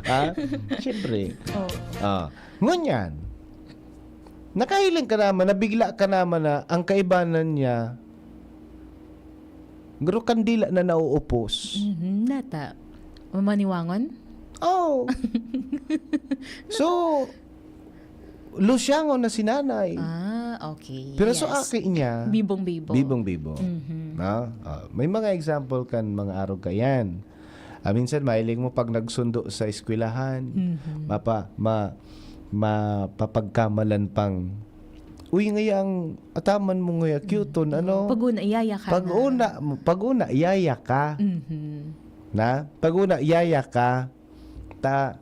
Ha? Siyempre. Oo. Ah, ngunyan, nakahiling ka naman, nabigla ka naman na ang kaibanan niya, garo kandila na nauupos. Mhm, nata. Mamaniwangon? Oh. So, lusyangon na si nanay. Ah, okay. Pero so Yes. aki niya, Bibong-bibo. bibong-bibo. Mhm. Na? Ah, may mga example kan mga arog kayan. Ah, minsan mahiling mo pag nagsundo sa eskwelahan, Mhm. mapa, ma, mapapagkamalan pang, "Uy, ngaya ang ataman mo ngaya, cute ton, ano?" Pag-una, iyaya ka na. Pag-una, pag-una, iyaya ka. Mhm. Na? Pag-una, iyaya ka. Ta,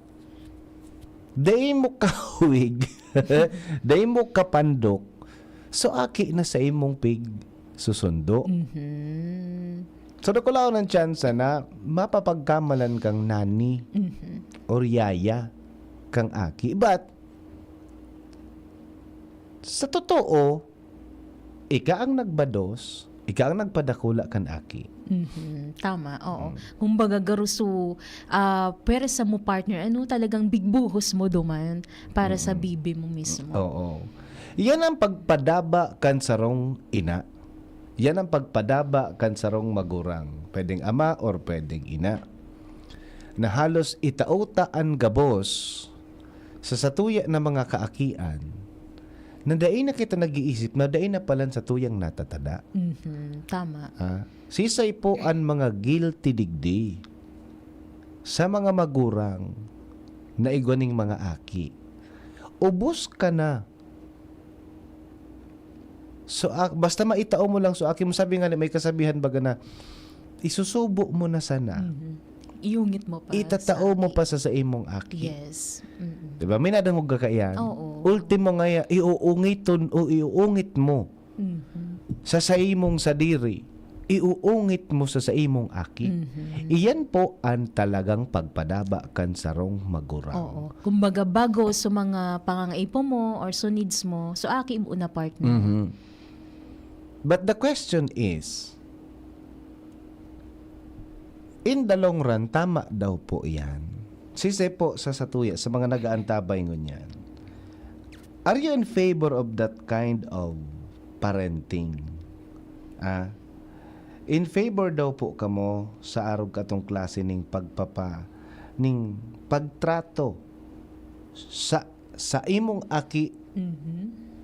dai mo kahawig. Dai mo kapandok. So, aki na sa imong pig susundo. Mhm. So, dakulaon ang tsansa na mapapagkamalan kang nani Mhm. or yaya kang aki. But, sa totoo, ika ang nagbados, ika ang nagpadakula kan aki. Mhm. Tama, oo. Mm. Kumbaga, garuso, ah, pwersa mo, partner, ano, talagang bigbuhos mo duman para sa bibi mo mismo. Oo. Yan ang pagpadaba kan sarong ina. Yan ang pagpadaba kan sarong magurang. Pwedeng ama or pwedeng ina. Na halos itao ta an gabos sa satuya na mga kaakian na dai na kita nag-iisip na dai na palan satuyang natatada. Mhm. Tama. Ah, sisay po an mga guilty digdi sa mga magurang na igwa ning mga aki. Ubos ka na. So, ah, basta maitao mo lang, so aki mo, sabi nga, may kasabihan baga na, isusubo mo na sana. Mhm. Iungit mo pa Itatao sa mo aki. pa sa, sa imong aki. Yes. Mm-mm. Diba? May nadangog ka kaiyan? Oo. Ultimo nga, iuungiton o iuungit mo Mhm. sa saimong sadiri, iuungit mo sa saimong aki. Mhm. Iyan po ang talagang pagpadaba kan sarong magurang. Oo. Kumbaga, bago sa mga pangangaipo mo or sa needs mo, so aki mo na, partner. Mhm. But the question is, in the long run, tama daw po iyan? Sisay po sa satuya, sa mga nag-aantabay ngunyan, are you in favor of that kind of parenting? Ah, in favor daw po kamo sa arog katong klase ning pagpapa, ning pagtrato sa, sa imong aki Mhm.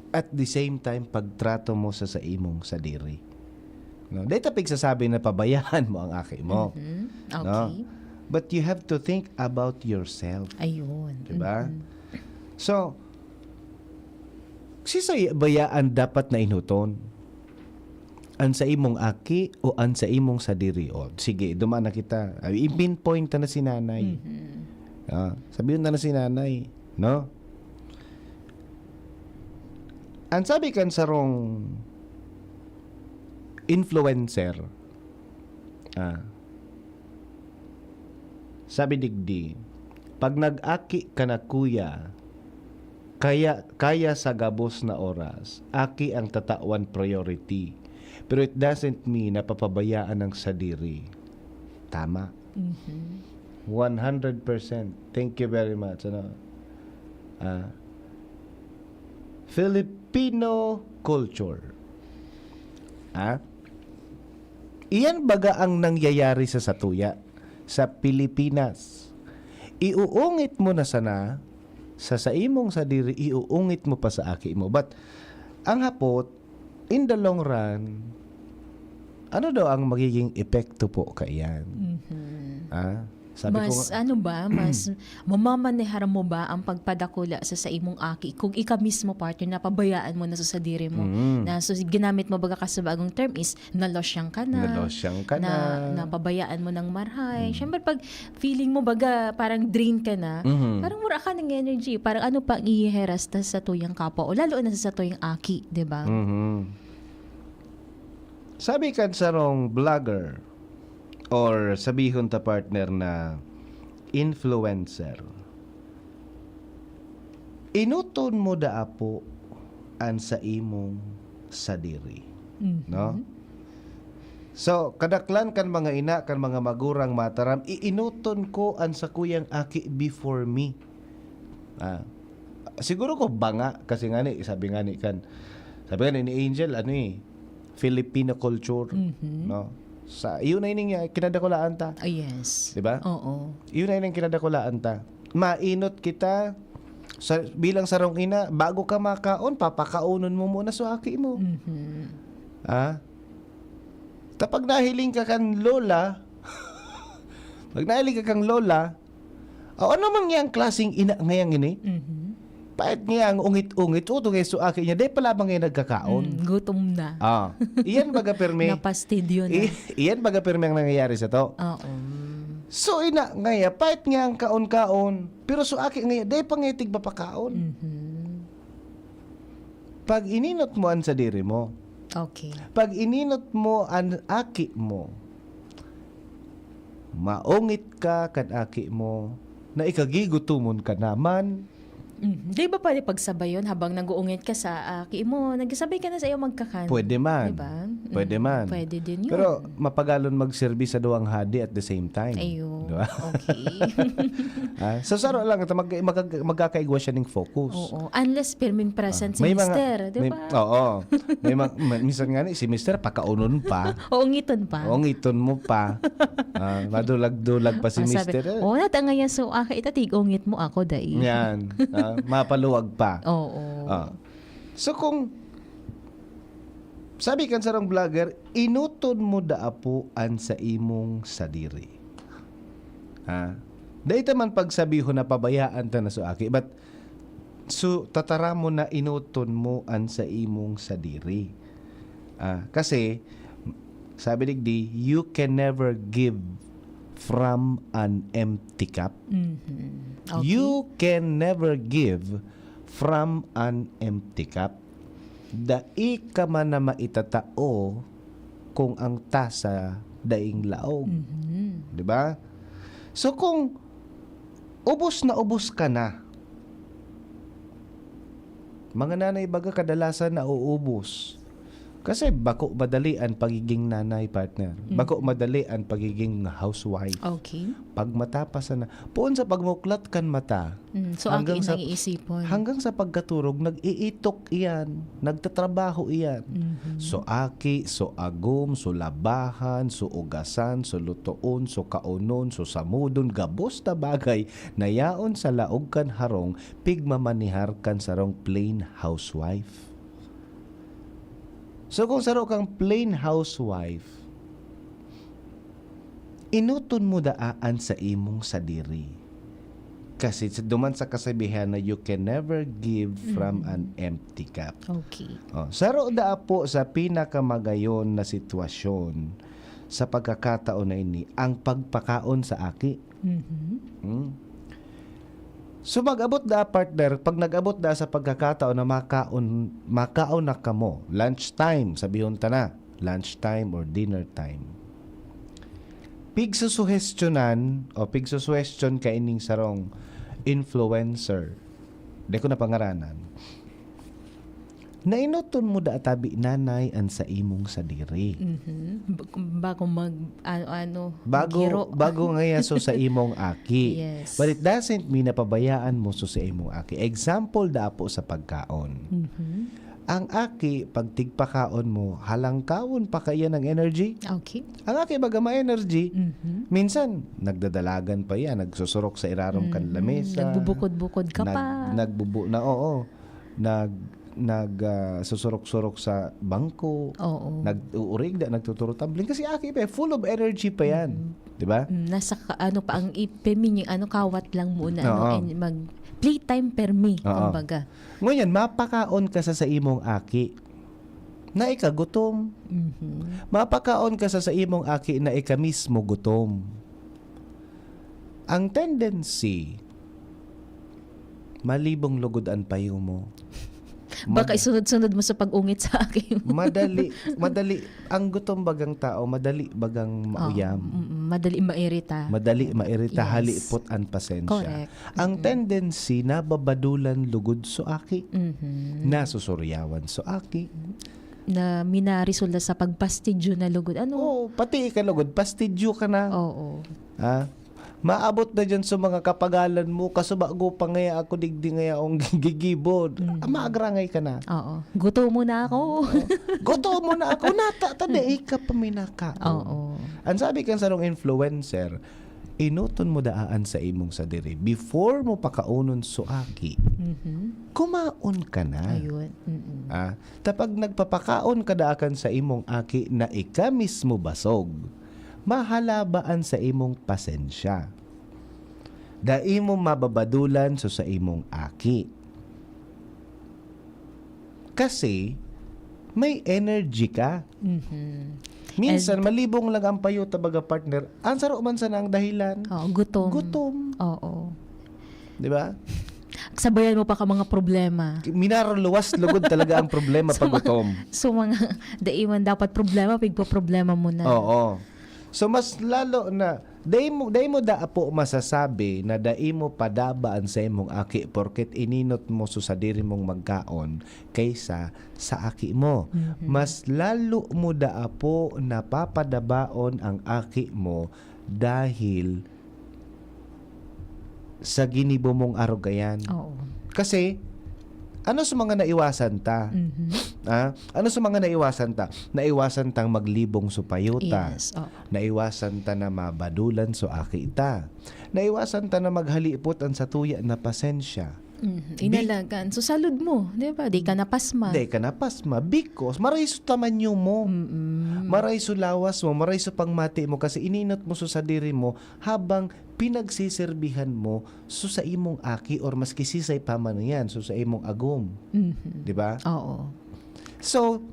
at the same time pagtrato mo sa, sa imong sadiri. No? Dahil ta pigsasabi na pabayaan mo ang aki mo. Mhm. No? Okay. But you have to think about yourself. Ayun. Diba? Mhm. So, sisay bayaan dapat na inhuton? An sa imong aki o an sa imong sadiri? O, sige, duman na kita. Ay, i-pinpoint ta na si nanay. Mhm. Ah, sabihin ta na si nanay, no? Ang sabi kan sarong influencer, ah, sabi digdi, "Pag nag-aki ka na, kuya, kaya, kaya sa gabos na oras, aki ang tatawan priority. Pero it doesn't mean na papabayaan ang sadiri." Tama. Mhm. One hundred percent. Thank you very much. Ano? Ah, Filipino culture. Ah? Iyan baga ang nangyayari sa satuya sa Pilipinas. Iuungit mo na sana sa saimong sadiri, iuungit mo pa sa aki mo. But ang hapot, in the long run, ano daw ang magiging epekto po kaiyan? Mhm. Ah, sabi ko Mas, nga, ano ba, mas mamamanehar mo ba ang pagpadakula sa, sa imong aki kung ika mismo, partner, napabayaan mo na sa sadiri mo? Mm. Na, so, ginamit mo baga ka sa bagong term is nalosyang ka na, Nalosyang ka na, na. Napabayaan mo ng marhay. Mm. Siyempre, pag feeling mo baga, parang drain ka na, Mhm. parang wala ka ng energy. Parang ano pa ang ihiheras ta sa tuyang kapwa o lalo na sa tuyang aki, di ba? Mhm. Sabi kan sarong vlogger or sabihon ta, partner, na influencer, inuton mo daa po an sa imong sadiri. Mhm. No? So, kadaklan kan mga ina, kan mga magurang mataram, "Iinoton ko an sakuyang aki before me." Ah, siguro ko banga, kasi nga ni, sabi nga ni kan, sabi nga ni, ni Angel, ano eh, Filipino culture, Mhm. no? Sa, yun na yun yung kinadakulaan ta. Ah, yes. Di ba? Oo. Yun na yun yung kinadakulaan ta. Mainot kita, sa, bilang sarong ina, bago ka makaon, papakaonon mo muna sa aki mo. Mhm. Ah? Tapag nahiling ka kan lola, pag nahiling ka kang lola, o ano man ngayang klaseng ina ngayang ini? Mhm. Pait ngayang ungit-ungit, uto ngayon so aki niya, dai pa lamang ngayon nagkakaon. Mm, gutom na. Ah, iyan baga pirmi. Napastidyo na. I-, iyan baga pirmi ang nangyayari sa to. Oo. So, ina ngaya, pait ngayang kaon-kaon, pero so aki ngaya, dai pa ngaya tigpapakaon. Mhm. Pag ininot mo an sadiri mo, Okay. pag ininot mo an aki mo, maungit ka kan aki mo na ikagigutomon ka naman. Mhm. Di ba pwede pagsabayon habang nag-uungit ka sa aki mo, nagsabay ka na sa iyo magkakan? Pwede man. Di ba? Pwede Mm, man. pwede din yun. Pero mapagalon magserbi sa duwang hadi at the same time. Ayun. Di ba? Okay. Ah, so, saro lang, ito, mag-, mag-, magkakaigwa siya ng focus. Oo. Unless pirming present Ah, si may mga, mister, di may, ba? Oo. May mga, ma-, minsan nga ni, si mister, pakaunon pa. Oo, ngiton pa. Oo, ngiton mo pa. Ah, madulag-dulag pa si Ah, sabi, mister, eh. "Oh, nata ngayon, so, ah, ita tig-ungit mo ako, dai." Yan. Ah, mapaluwag pa. Oo. Ah. So, kung, sabi kan sarong vlogger, "Inoton mo daa po an sa imong sadiri." Ha? Dai ta man pagsabihon na pabayaan ta na so aki, but so, tataramon na inoton mo an sa imong sadiri. Ah, kasi, sabi digdi, "You can never give from an empty cup." Mhm. Okay. You can never give from an empty cup. Dai ka man na maitatao kung ang tasa daing laog. Mhm. Di ba? So, kung ubos na ubos ka na, mga nanay baga kadalasan nauubos. Kasi bako madali an pagiging nanay, partner. Mm. Bako madali an pagiging housewife. Okay. Pag mata pa sana, poon sa pagmuklat kan mata, Mm, so, hanggang aki sa, naiisipon. Hanggang sa pagkaturog, nag-iitok iyan, nagtatrabaho iyan. Mhm. So, aki, so, agom, so, labahan, so, ugasan, so, lutoon, so, kaonon, so, samudon, gabos na bagay na yaon sa laog kan harong, pigmamanihar kan sarong plain housewife. So, kung saro kang plain housewife, inoton mo daa an sa imong sadiri. Kasi sa, duman sa kasabihan na, "You can never give from Mhm. an empty cup." Okay. Oh, saro daa po sa pinakamagayon na sitwasyon sa pagkakataon na ini, ang pagpakaon sa aki. Mhm. Hmm. So, mag-abot daa, partner, pag nag-abot daa sa pagkakataon na makaon, makaon na kamo, lunch time, sabihon ta na, lunch time or dinner time. Pigsusuhestyonan o pigsusuhestyon kaining sarong influencer. Di ko na pangaranan. Nainoton mo da tabi, nanay, an sa imong sadiri. Mhm. Ba-, bago mag, ano, ano, Bago, giro. Bago ngaya so sa imong aki. Yes. But it doesn't mean na pabayaan mo so sa imong aki. Example da apo sa pagkaon. Mhm. Ang aki, pag tigpakaon mo, halangkawon pa kaiyan ang energy. Okay. Ang aki baga ma-energy. Mhm. Minsan, nagdadalagan pa yan, nagsusurok sa irarom kan Mhm. lamesa. Nagbubukod-bukod ka Nag-, pa. nagbubu-, na, oo. Nag-, nag, ah, susurok-surok sa bangko. Oo. Nag-uurig da, nagtuturutambling. Kasi aki pa, full of energy pa yan. Mhm. Di ba? Mm, nasa ka-, ano pa, ang ipin, yung ano, kawat lang muna, ano, Oo. and mag-, playtime permi, Oo. kumbaga. Ngunyan, mapakaon ka sa, sa imong aki na ikagutom. Mhm. Mapakaon ka sa, sa imong aki na ika mismo gutom. Ang tendency, malibong lugod an payo mo. Baka Mad- isunod-sunod mo sa pag-ungit sa aki mo. Madali, madali. Ang gutom bagang tao, madali bagang Oo, mauyam. mm, madali mairita. Madali mairita, Yes. halipot an pasensya. Correct. Ang Mm. tendency, nababadulan lugod so aki. Mhm. Nasusuryawan so aki. na minaresulta sa pagpastidyo na lugod. Ano? Oo, pati ika lugod, pastidyo ka na. Oo. Ha? Maabot na dyan sa mga kapagalan mo, kaso bago pa ngaya ako digdi ngaya akong gigibod. Mm. Ah, maagrangay ka na. Oo. Gutom mo na ako. Gutom mo na ako, nata, tanda, ika pa minaka. Oo. Ang sabi kan sarong influencer, enoton mo daan sa imong sadiri. Before mo pakaonon so aki, Mhm. kumaon ka na. Ayun. Mm-mm. Ah, tapag nagpapakaon ka daakan sa imong aki na ika mismo basog, mahalabaan sa imong pasensya. Dai mo mababadulan so sa imong aki. Kasi may energy ka. Mhm. Minsan, malibong lang ang payuta, baga, partner. Ang saro man sana ang dahilan. Oo, gutom. Gutom. Oo. Di ba? Sabayan mo pa ka mga problema. Minaruluwas lugod talaga ang problema Sa pag gutom. So, mga dai man dapat problema, pigpo-problema mo na. Oo. So, mas lalo na, dai mo, dai mo da apo masasabi na dai mo padabaan sa imong aki porket ininot mo so sadiri mong magkaon kaysa sa aki mo. Mhm. Mas lalo mo da apo napapadabaon ang aki mo dahil sa ginibo mong arugayan. Oo. Kasi, ano sa mga naiwasan ta? Mhm. Ah, ano sa mga naiwasan ta? Naiwasan tang maglibong so payuta. Yes. Oo. Naiwasan ta na mabadulan so aki ta. Naiwasan ta na maghalipot an satuya na pasensya. Mhm. Inalagan. So, salud mo, di ba? Di ka napasma. Di ka napasma because maray so tamanyo mo. Mm-mm. Maray so lawas mo, maray so pangmati mo kasi ininot mo so sadiri mo habang pinagsiserbihan mo so sa imong aki or maski sisay pa man yan, so sa imong agom. Mhm. Di ba? Oo. So,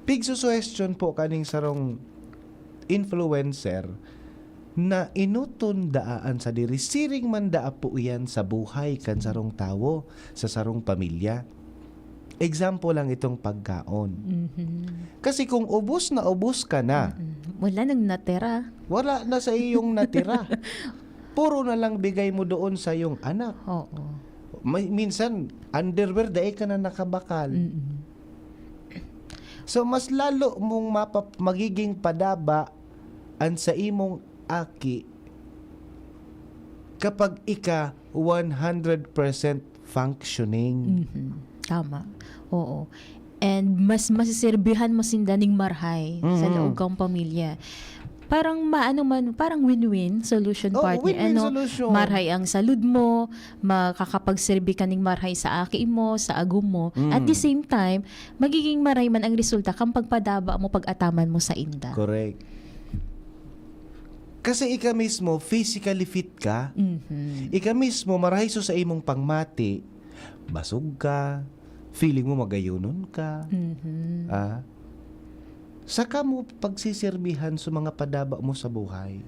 pigsusuhestyon po kaning sarong influencer na enoton daan sa diri, siring man daa po iyan sa buhay kan sarong tawo, sa sarong pamilya. Example lang itong pagkaon. Mhm. Kasi kung ubos na ubos ka na, Mm. Wala nang natira. Wala na sa iyong natira. Puro na lang bigay mo doon sa iyong anak. Oo. May, minsan, underwear, dai ka na nakabakal. Mm-mm. So, mas lalo mong mapap- magiging padaba an sa imong aki kapag ika one hundred percent functioning. Mhm. Tama. Oo. And mas masiserbihan mo sinda ning marhay sa Mhm. laog kang pamilya. Parang maano man, parang win-win solution, Oo, partner. Win-win Ano, solution. Marhay ang salud mo, makakapagserbi ka ning marhay sa aki mo, sa agom mo. Mm. At the same time, magiging marhay man ang resulta kang pagpadaba mo, pag-ataman mo sa inda. Correct. Kasi ika mismo, physically fit ka. Mhm. Ika mismo, marhay so sa imong pangmati, basog ka, feeling mo magayonon ka. Mhm. Ah, saka mo pagsiserbihan sa mga padaba mo sa buhay.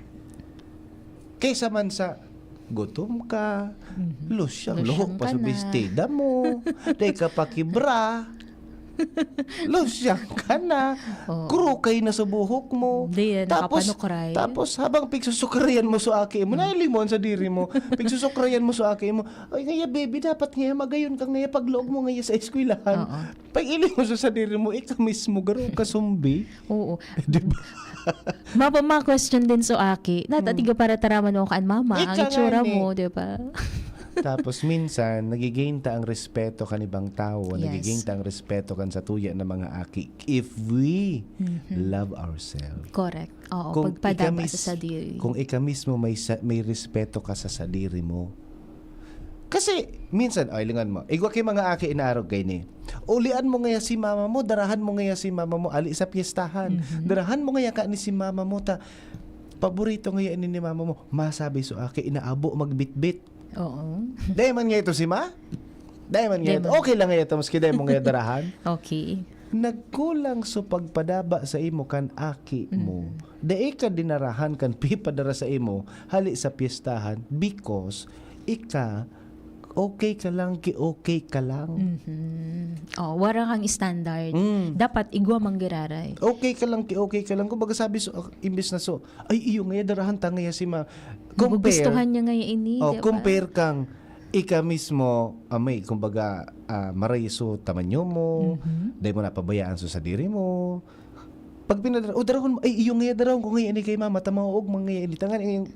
Kaysa man sa gutom ka, Mhm. lusyang, Lusyang luhok pa ka sa na. bestida mo, dai ka pakibra, lusyang ka na, Oo. Kurukay na sa buhok mo. Hindi yan, Tapos, nakapanukray. Tapos habang pigsusukrayan mo sa aki mo, nahiling mo sa diri mo, pigsusukrayan mo sa aki mo, "Ay, ngaya, baby, dapat ngaya magayon ka ngaya paglaog mo ngaya sa eskwelahan." Oo. Pag-iling mo sa sadiri mo, ikaw mismo, garo ka sumbi. Oo. Di ba? Mapa, ma-question din so aki. Nata, Hmm. tiga para taraman mo kan mama, ang Ika nga itsura ni. mo, di ba? Tapos minsan, nagigain ta ang respeto kan ibang tao, Yes. nagigain ta ang respeto kan satuya na mga aki. If we Mhm. love ourselves. Correct. Oo, Kung pagpadaba ika mis- sa sadiri. Kung ika mismo may sa- may respeto ka sa sadiri mo. Kasi minsan, ay, lingan mo, igwa kay mga aki inaarog kay ni. Ulian mo ngaya si mama mo, darahan mo ngaya si mama mo, ali sa piyestahan. Mhm. Darahan mo ngaya ka ni si mama mo, ta paborito ngaya ini ni mama mo. Masabi so aki, inaabo magbitbit. Oo. Dai man ngaya ito si ma? Dai man ngaya Dai ito. man. Okay lang ngaya ito, maski dai mo ngaya darahan. Okay. Nagkulang so pagpadaba sa imo kan aki mo. Mm. Dai ka dinarahan kan pipadara sa imo hali sa piyestahan because ika okay ka lang, ki okay ka lang. Mhm. Oh, wara kang standard. Mm. Dapat igwa man giraray. Okay ka lang, ki okay ka lang. Kumbaga sabi so, imbis na so, "Ay, iyo ngaya, darahan ta ngaya si ma-," Magugustuhan niya ngaya ini, Oh, di ba? Compare kang ika mismo, ah, may, kumbaga, ah, maray so tamanyo mo, Mhm. dai mo napabayaan so sadiri mo. Pag pinadara, "O, darahon mo, ay, iyo nga, darahon ko nga ini kay mama, tamaog man nga ini." Tangan, eh,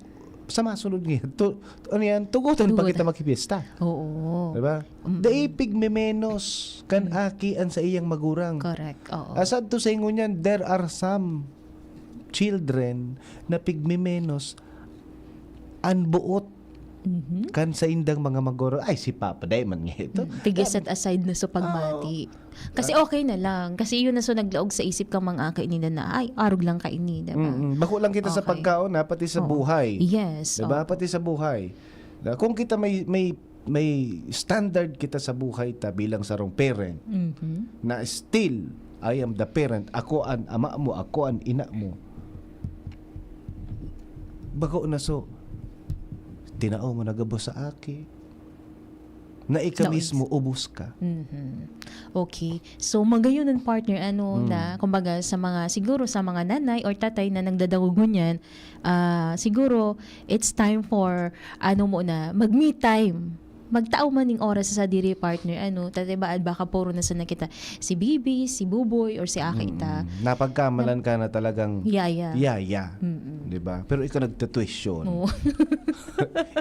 sa masunod nga, tu-, ano yan, tugotan pa Tugotan. kita maghipiesta. Oo. Diba? Mm. Dai pigmemenos kan Mm. aki an saiyang magurang. Correct. Oo. Asad to sa ingon yan, there are some children na pigmemenos an buot Mhm. kan saindang mga magurang. Ay, si Papa, dai man nga ito. Mm, tig-set aside na sa pagmati. Kasi okay na lang. Kasi yun na so naglaog sa isip kang mga aki nila na, "Ay, arog lang kaini," diba? Mm-mm. Bako lang kita sa Okay. pagkaon, ha, pati sa Oo. buhay. Yes. Diba? Oo. Pati sa buhay. Na kung kita may, may, may standard kita sa buhay ta bilang sarong parent, Mhm. na still, "I am the parent, ako an ama mo, ako an ina mo." Bako na so, tinao mo na gabos sa aki. Na ika Naon- mismo, ubos ka. Mhm. Okay. So, magayon ang partner, ano, Mm. na, kumbaga, sa mga, siguro sa mga nanay or tatay na nagdadangog ngunyan, ah, siguro, it's time for, ano muna, mag-me time. Magtao man ning oras sa diri, partner, ano, tatay ba, baka puro na sana kita, si Bibi, si Buboy, or si Aki ita. Mm. Napagkamalan ka na talagang Yaya. yaya. Mm-mm. Di ba? Pero ikaw nagtatuition. Oo.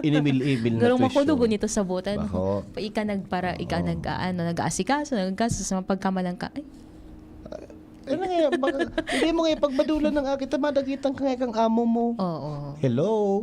Inimil-imil na Garong tuition. makuno gunito sa butan. Bako. Ika nagpara, ika Oo. nag, ano, nag-aasikaso, nagkaso sa mga pagkamalan ka. Ay, Ano nga, baka, hindi mo nga ipagbadulan ng aki, ta madagitan ka nga kang amo mo. Oo. Hello?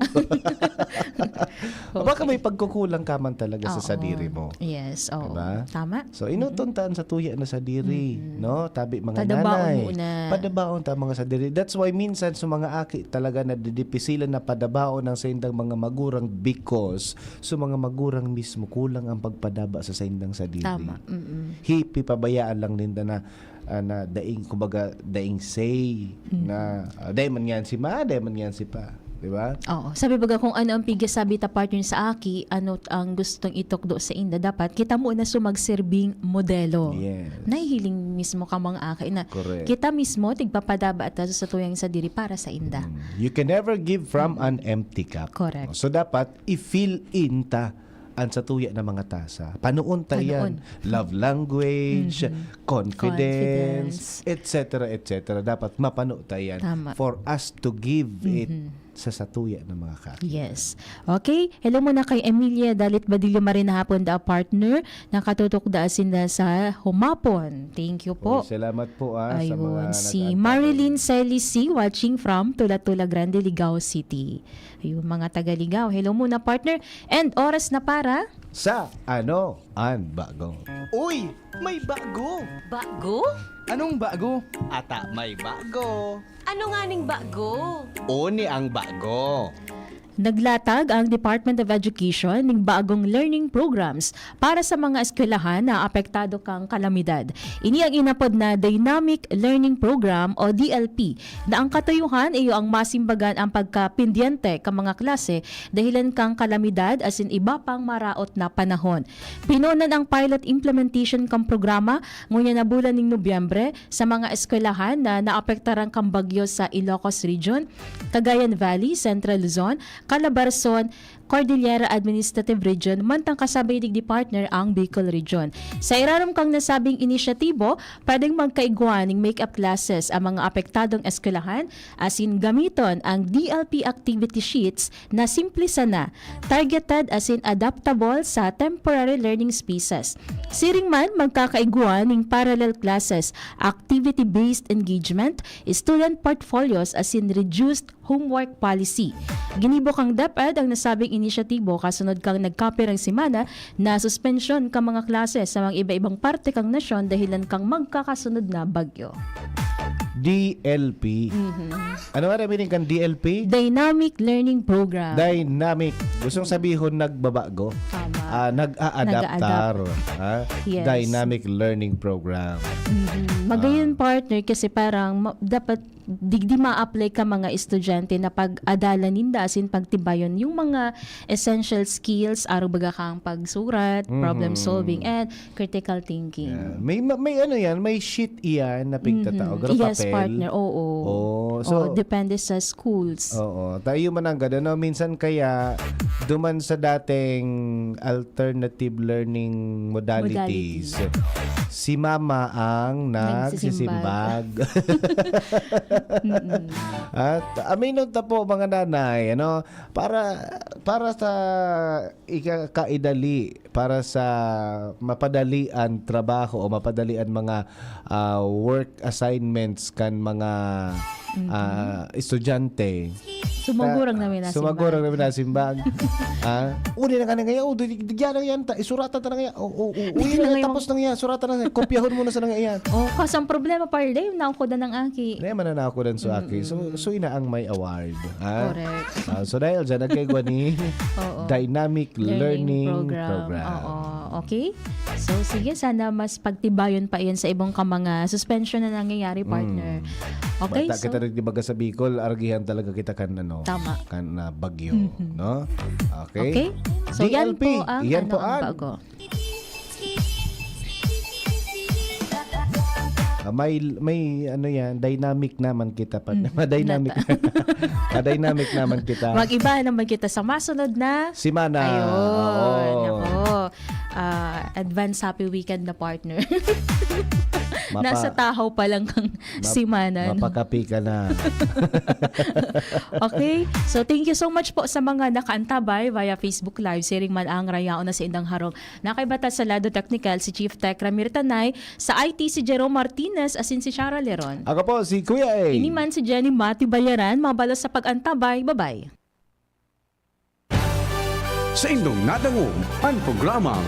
Baka Okay. may pagkukulang ka man talaga sa Oo. sadiri mo. Yes, oo. Diba? Tama. So, inuton ta an satuya na sadiri, Mm-mm. no? Tabi mga Padabaon nanay. muna. Padabaon ta mga sadiri. That's why minsan sa mga aki talaga nadidipisilan na padabaon ang saindang mga magurang because sa mga magurang mismo kulang ang pagpadaba sa saindang sadiri. Tama. Mm-mm. Hipi pabayaan lang ninda na, ah, na daing, kumbaga, daing say Mm. na, ah, "Dai man yan si ma, dai man yan si pa." Di ba? Oo. Sabi baga kung ano ang pigasabi ta partner sa aki, ano ang gustong itukdo sa inda, dapat kita muna so magserbing modelo. Yes. Nahihiling mismo ka mga aki na Correct. kita mismo tigpapadaba ta sa tuyang sadiri para sa inda. Mm. You can never give from an empty cup. Correct. So, dapat i-fill in ta an satuya na mga tasa. Panoon ta Panoon. yan. Love language, Mhm. confidence, Confidence. et cetera, et cetera. Dapat mapano ta yan Tama. for us to give it Mhm. sa satuya na mga kaki. Yes. Okay. Hello muna kay Emilia Dalit Badillo Marinahapon da partner. Nakatutok da sinda sa humapon. Thank you po. Oy, salamat po, ah, sa mga Ayun, si nag-aantay. Marilyn Celis C watching from Tula-Tula Grande, Ligao City. Ayun, mga taga Ligao. Hello muna, partner. And oras na para Sa Ano an Bago? Uy! May bago! Bago? Anong bago? Ata may bago! Ano nga ning bago? Oni ang bago! Naglatag ang Department of Education ning bagong learning programs para sa mga eskwelahan na apektado kan kalamidad. Ini ang inapod na Dynamic Learning Program o D L P, na ang katuyuhan iyo ang masimbagan ang pagkapendyente kan mga klase dahilan kan kalamidad asin iba pang maraot na panahon. Pinunan ang pilot implementation kan programa ngunyan na bulan ning Nobyembre sa mga eskwelahan na naapektaran kan bagyo sa Ilocos Region, Cagayan Valley, Central Luzon, Calabarzon, Cordillera Administrative Region, mantang kasabi digdi partner ang Bicol Region. Sa irarom kan nasabing inisyatibo, pwedeng magkaigwa ning make-up classes ang mga apektadong eskwelahan, asin gamiton ang D L P activity sheets na simple sana, targeted asin adaptable sa temporary learning spaces. Siring man, magkakaigwa ning parallel classes, activity-based engagement, student portfolios asin reduced homework policy. Ginibo kan DepEd ang nasabing inisyatibo kasunod kan nagkapirang semana na suspensyon kan mga klase sa mga iba-ibang parte kan nasyon dahilan kan magkakasunod na bagyo. D L P. Mhm. Ano nga meaning kan D L P? Dynamic Learning Program. Dynamic. Gustong sabihon nagbabago. Tama. Ah, nag-a-adaptar. Ha? Yes. Dynamic Learning Program. Mhm. Magayon, Ah. partner, kasi parang ma- dapat digdi ma-apply kan mga estudyante na pag-adalan ninda, asin pagtibayon yung mga essential skills, arog baga kang pagsurat, problem Mhm. solving, and critical thinking. Yeah. May ma- may ano yan, may sheet iyan na pigtatao. Mhm. Pero Yes, papel. Partner. Oo. Oh, so, Oo, depende sa schools. Oo. Tayo man ang ganda, no? Minsan kaya, duman sa dating alternative learning modalities. Modalities. Si mama ang Nagsisimbag. nagsisimbag. Mm-mm. At aminon ta po, mga nanay, ano, para, para sa ikakaidali, para sa mapadali ang trabaho o mapadali ang mga, ah, work assignments kan mga, Mm-mm. ah, estudyante. Sumagurang Ah, namin nasimbag. sumagurang namin nasimbag. Ah, uli na ka na ngayon. Oh, di, di, diyan na yan. Ta-, isuratan ta na ngayon. Oh, oh, oh, Di uli na na ngayon. Tapos na ngayon. Suratan na ngayon. Kopyahon mo na sa ngayon. Oh, kasi ang problema, par, day, nakukudan ang aki. Hindi, mananakudan sa aki. So, Mm-mm. so ina ang may award. Ha? Correct. Ah, so dahil dyan, nagkaigwa ni Oo. Dynamic Learning Learning Program. Program. Oo. Okay? So, sige, sana mas pagtibayon pa iyan sa ibang ka mga suspension na nangyayari, Mm. partner. Okay, Bata so kita rin, di ba, sa Bicol, aragihan talaga kita kan, ano, Tama. kan, ah, bagyo, Mhm. no? Okay? Okay? So, yan D L P, po ang, yan ano, po ang ang bago. Ah, may, may, ano yan, dynamic naman kita pa. Mm, Ma-dynamic. nata. Ma-dynamic naman kita. Mag-iba naman kita sa masunod na Semana. Ayun. Oo. Nako. Ah, advance happy weekend na, partner. Mapa-, Nasa tahaw pa lang kang map-, simanan. mapakapi ka na. Okay. So, thank you so much po sa mga nakaantabay via Facebook Live. Siring man ang rayaon na sa indang harong. Nakaibata sa lado teknikal si Chief Tech Ramir Tanay, sa I T si Jerome Martinez, asin si Shara Leron. Ako po si Kuya A. Ini man si Jenny Mati Bayaran, mabalos sa pag-antabay. Bye-bye. Sa indong nadangog, ang programang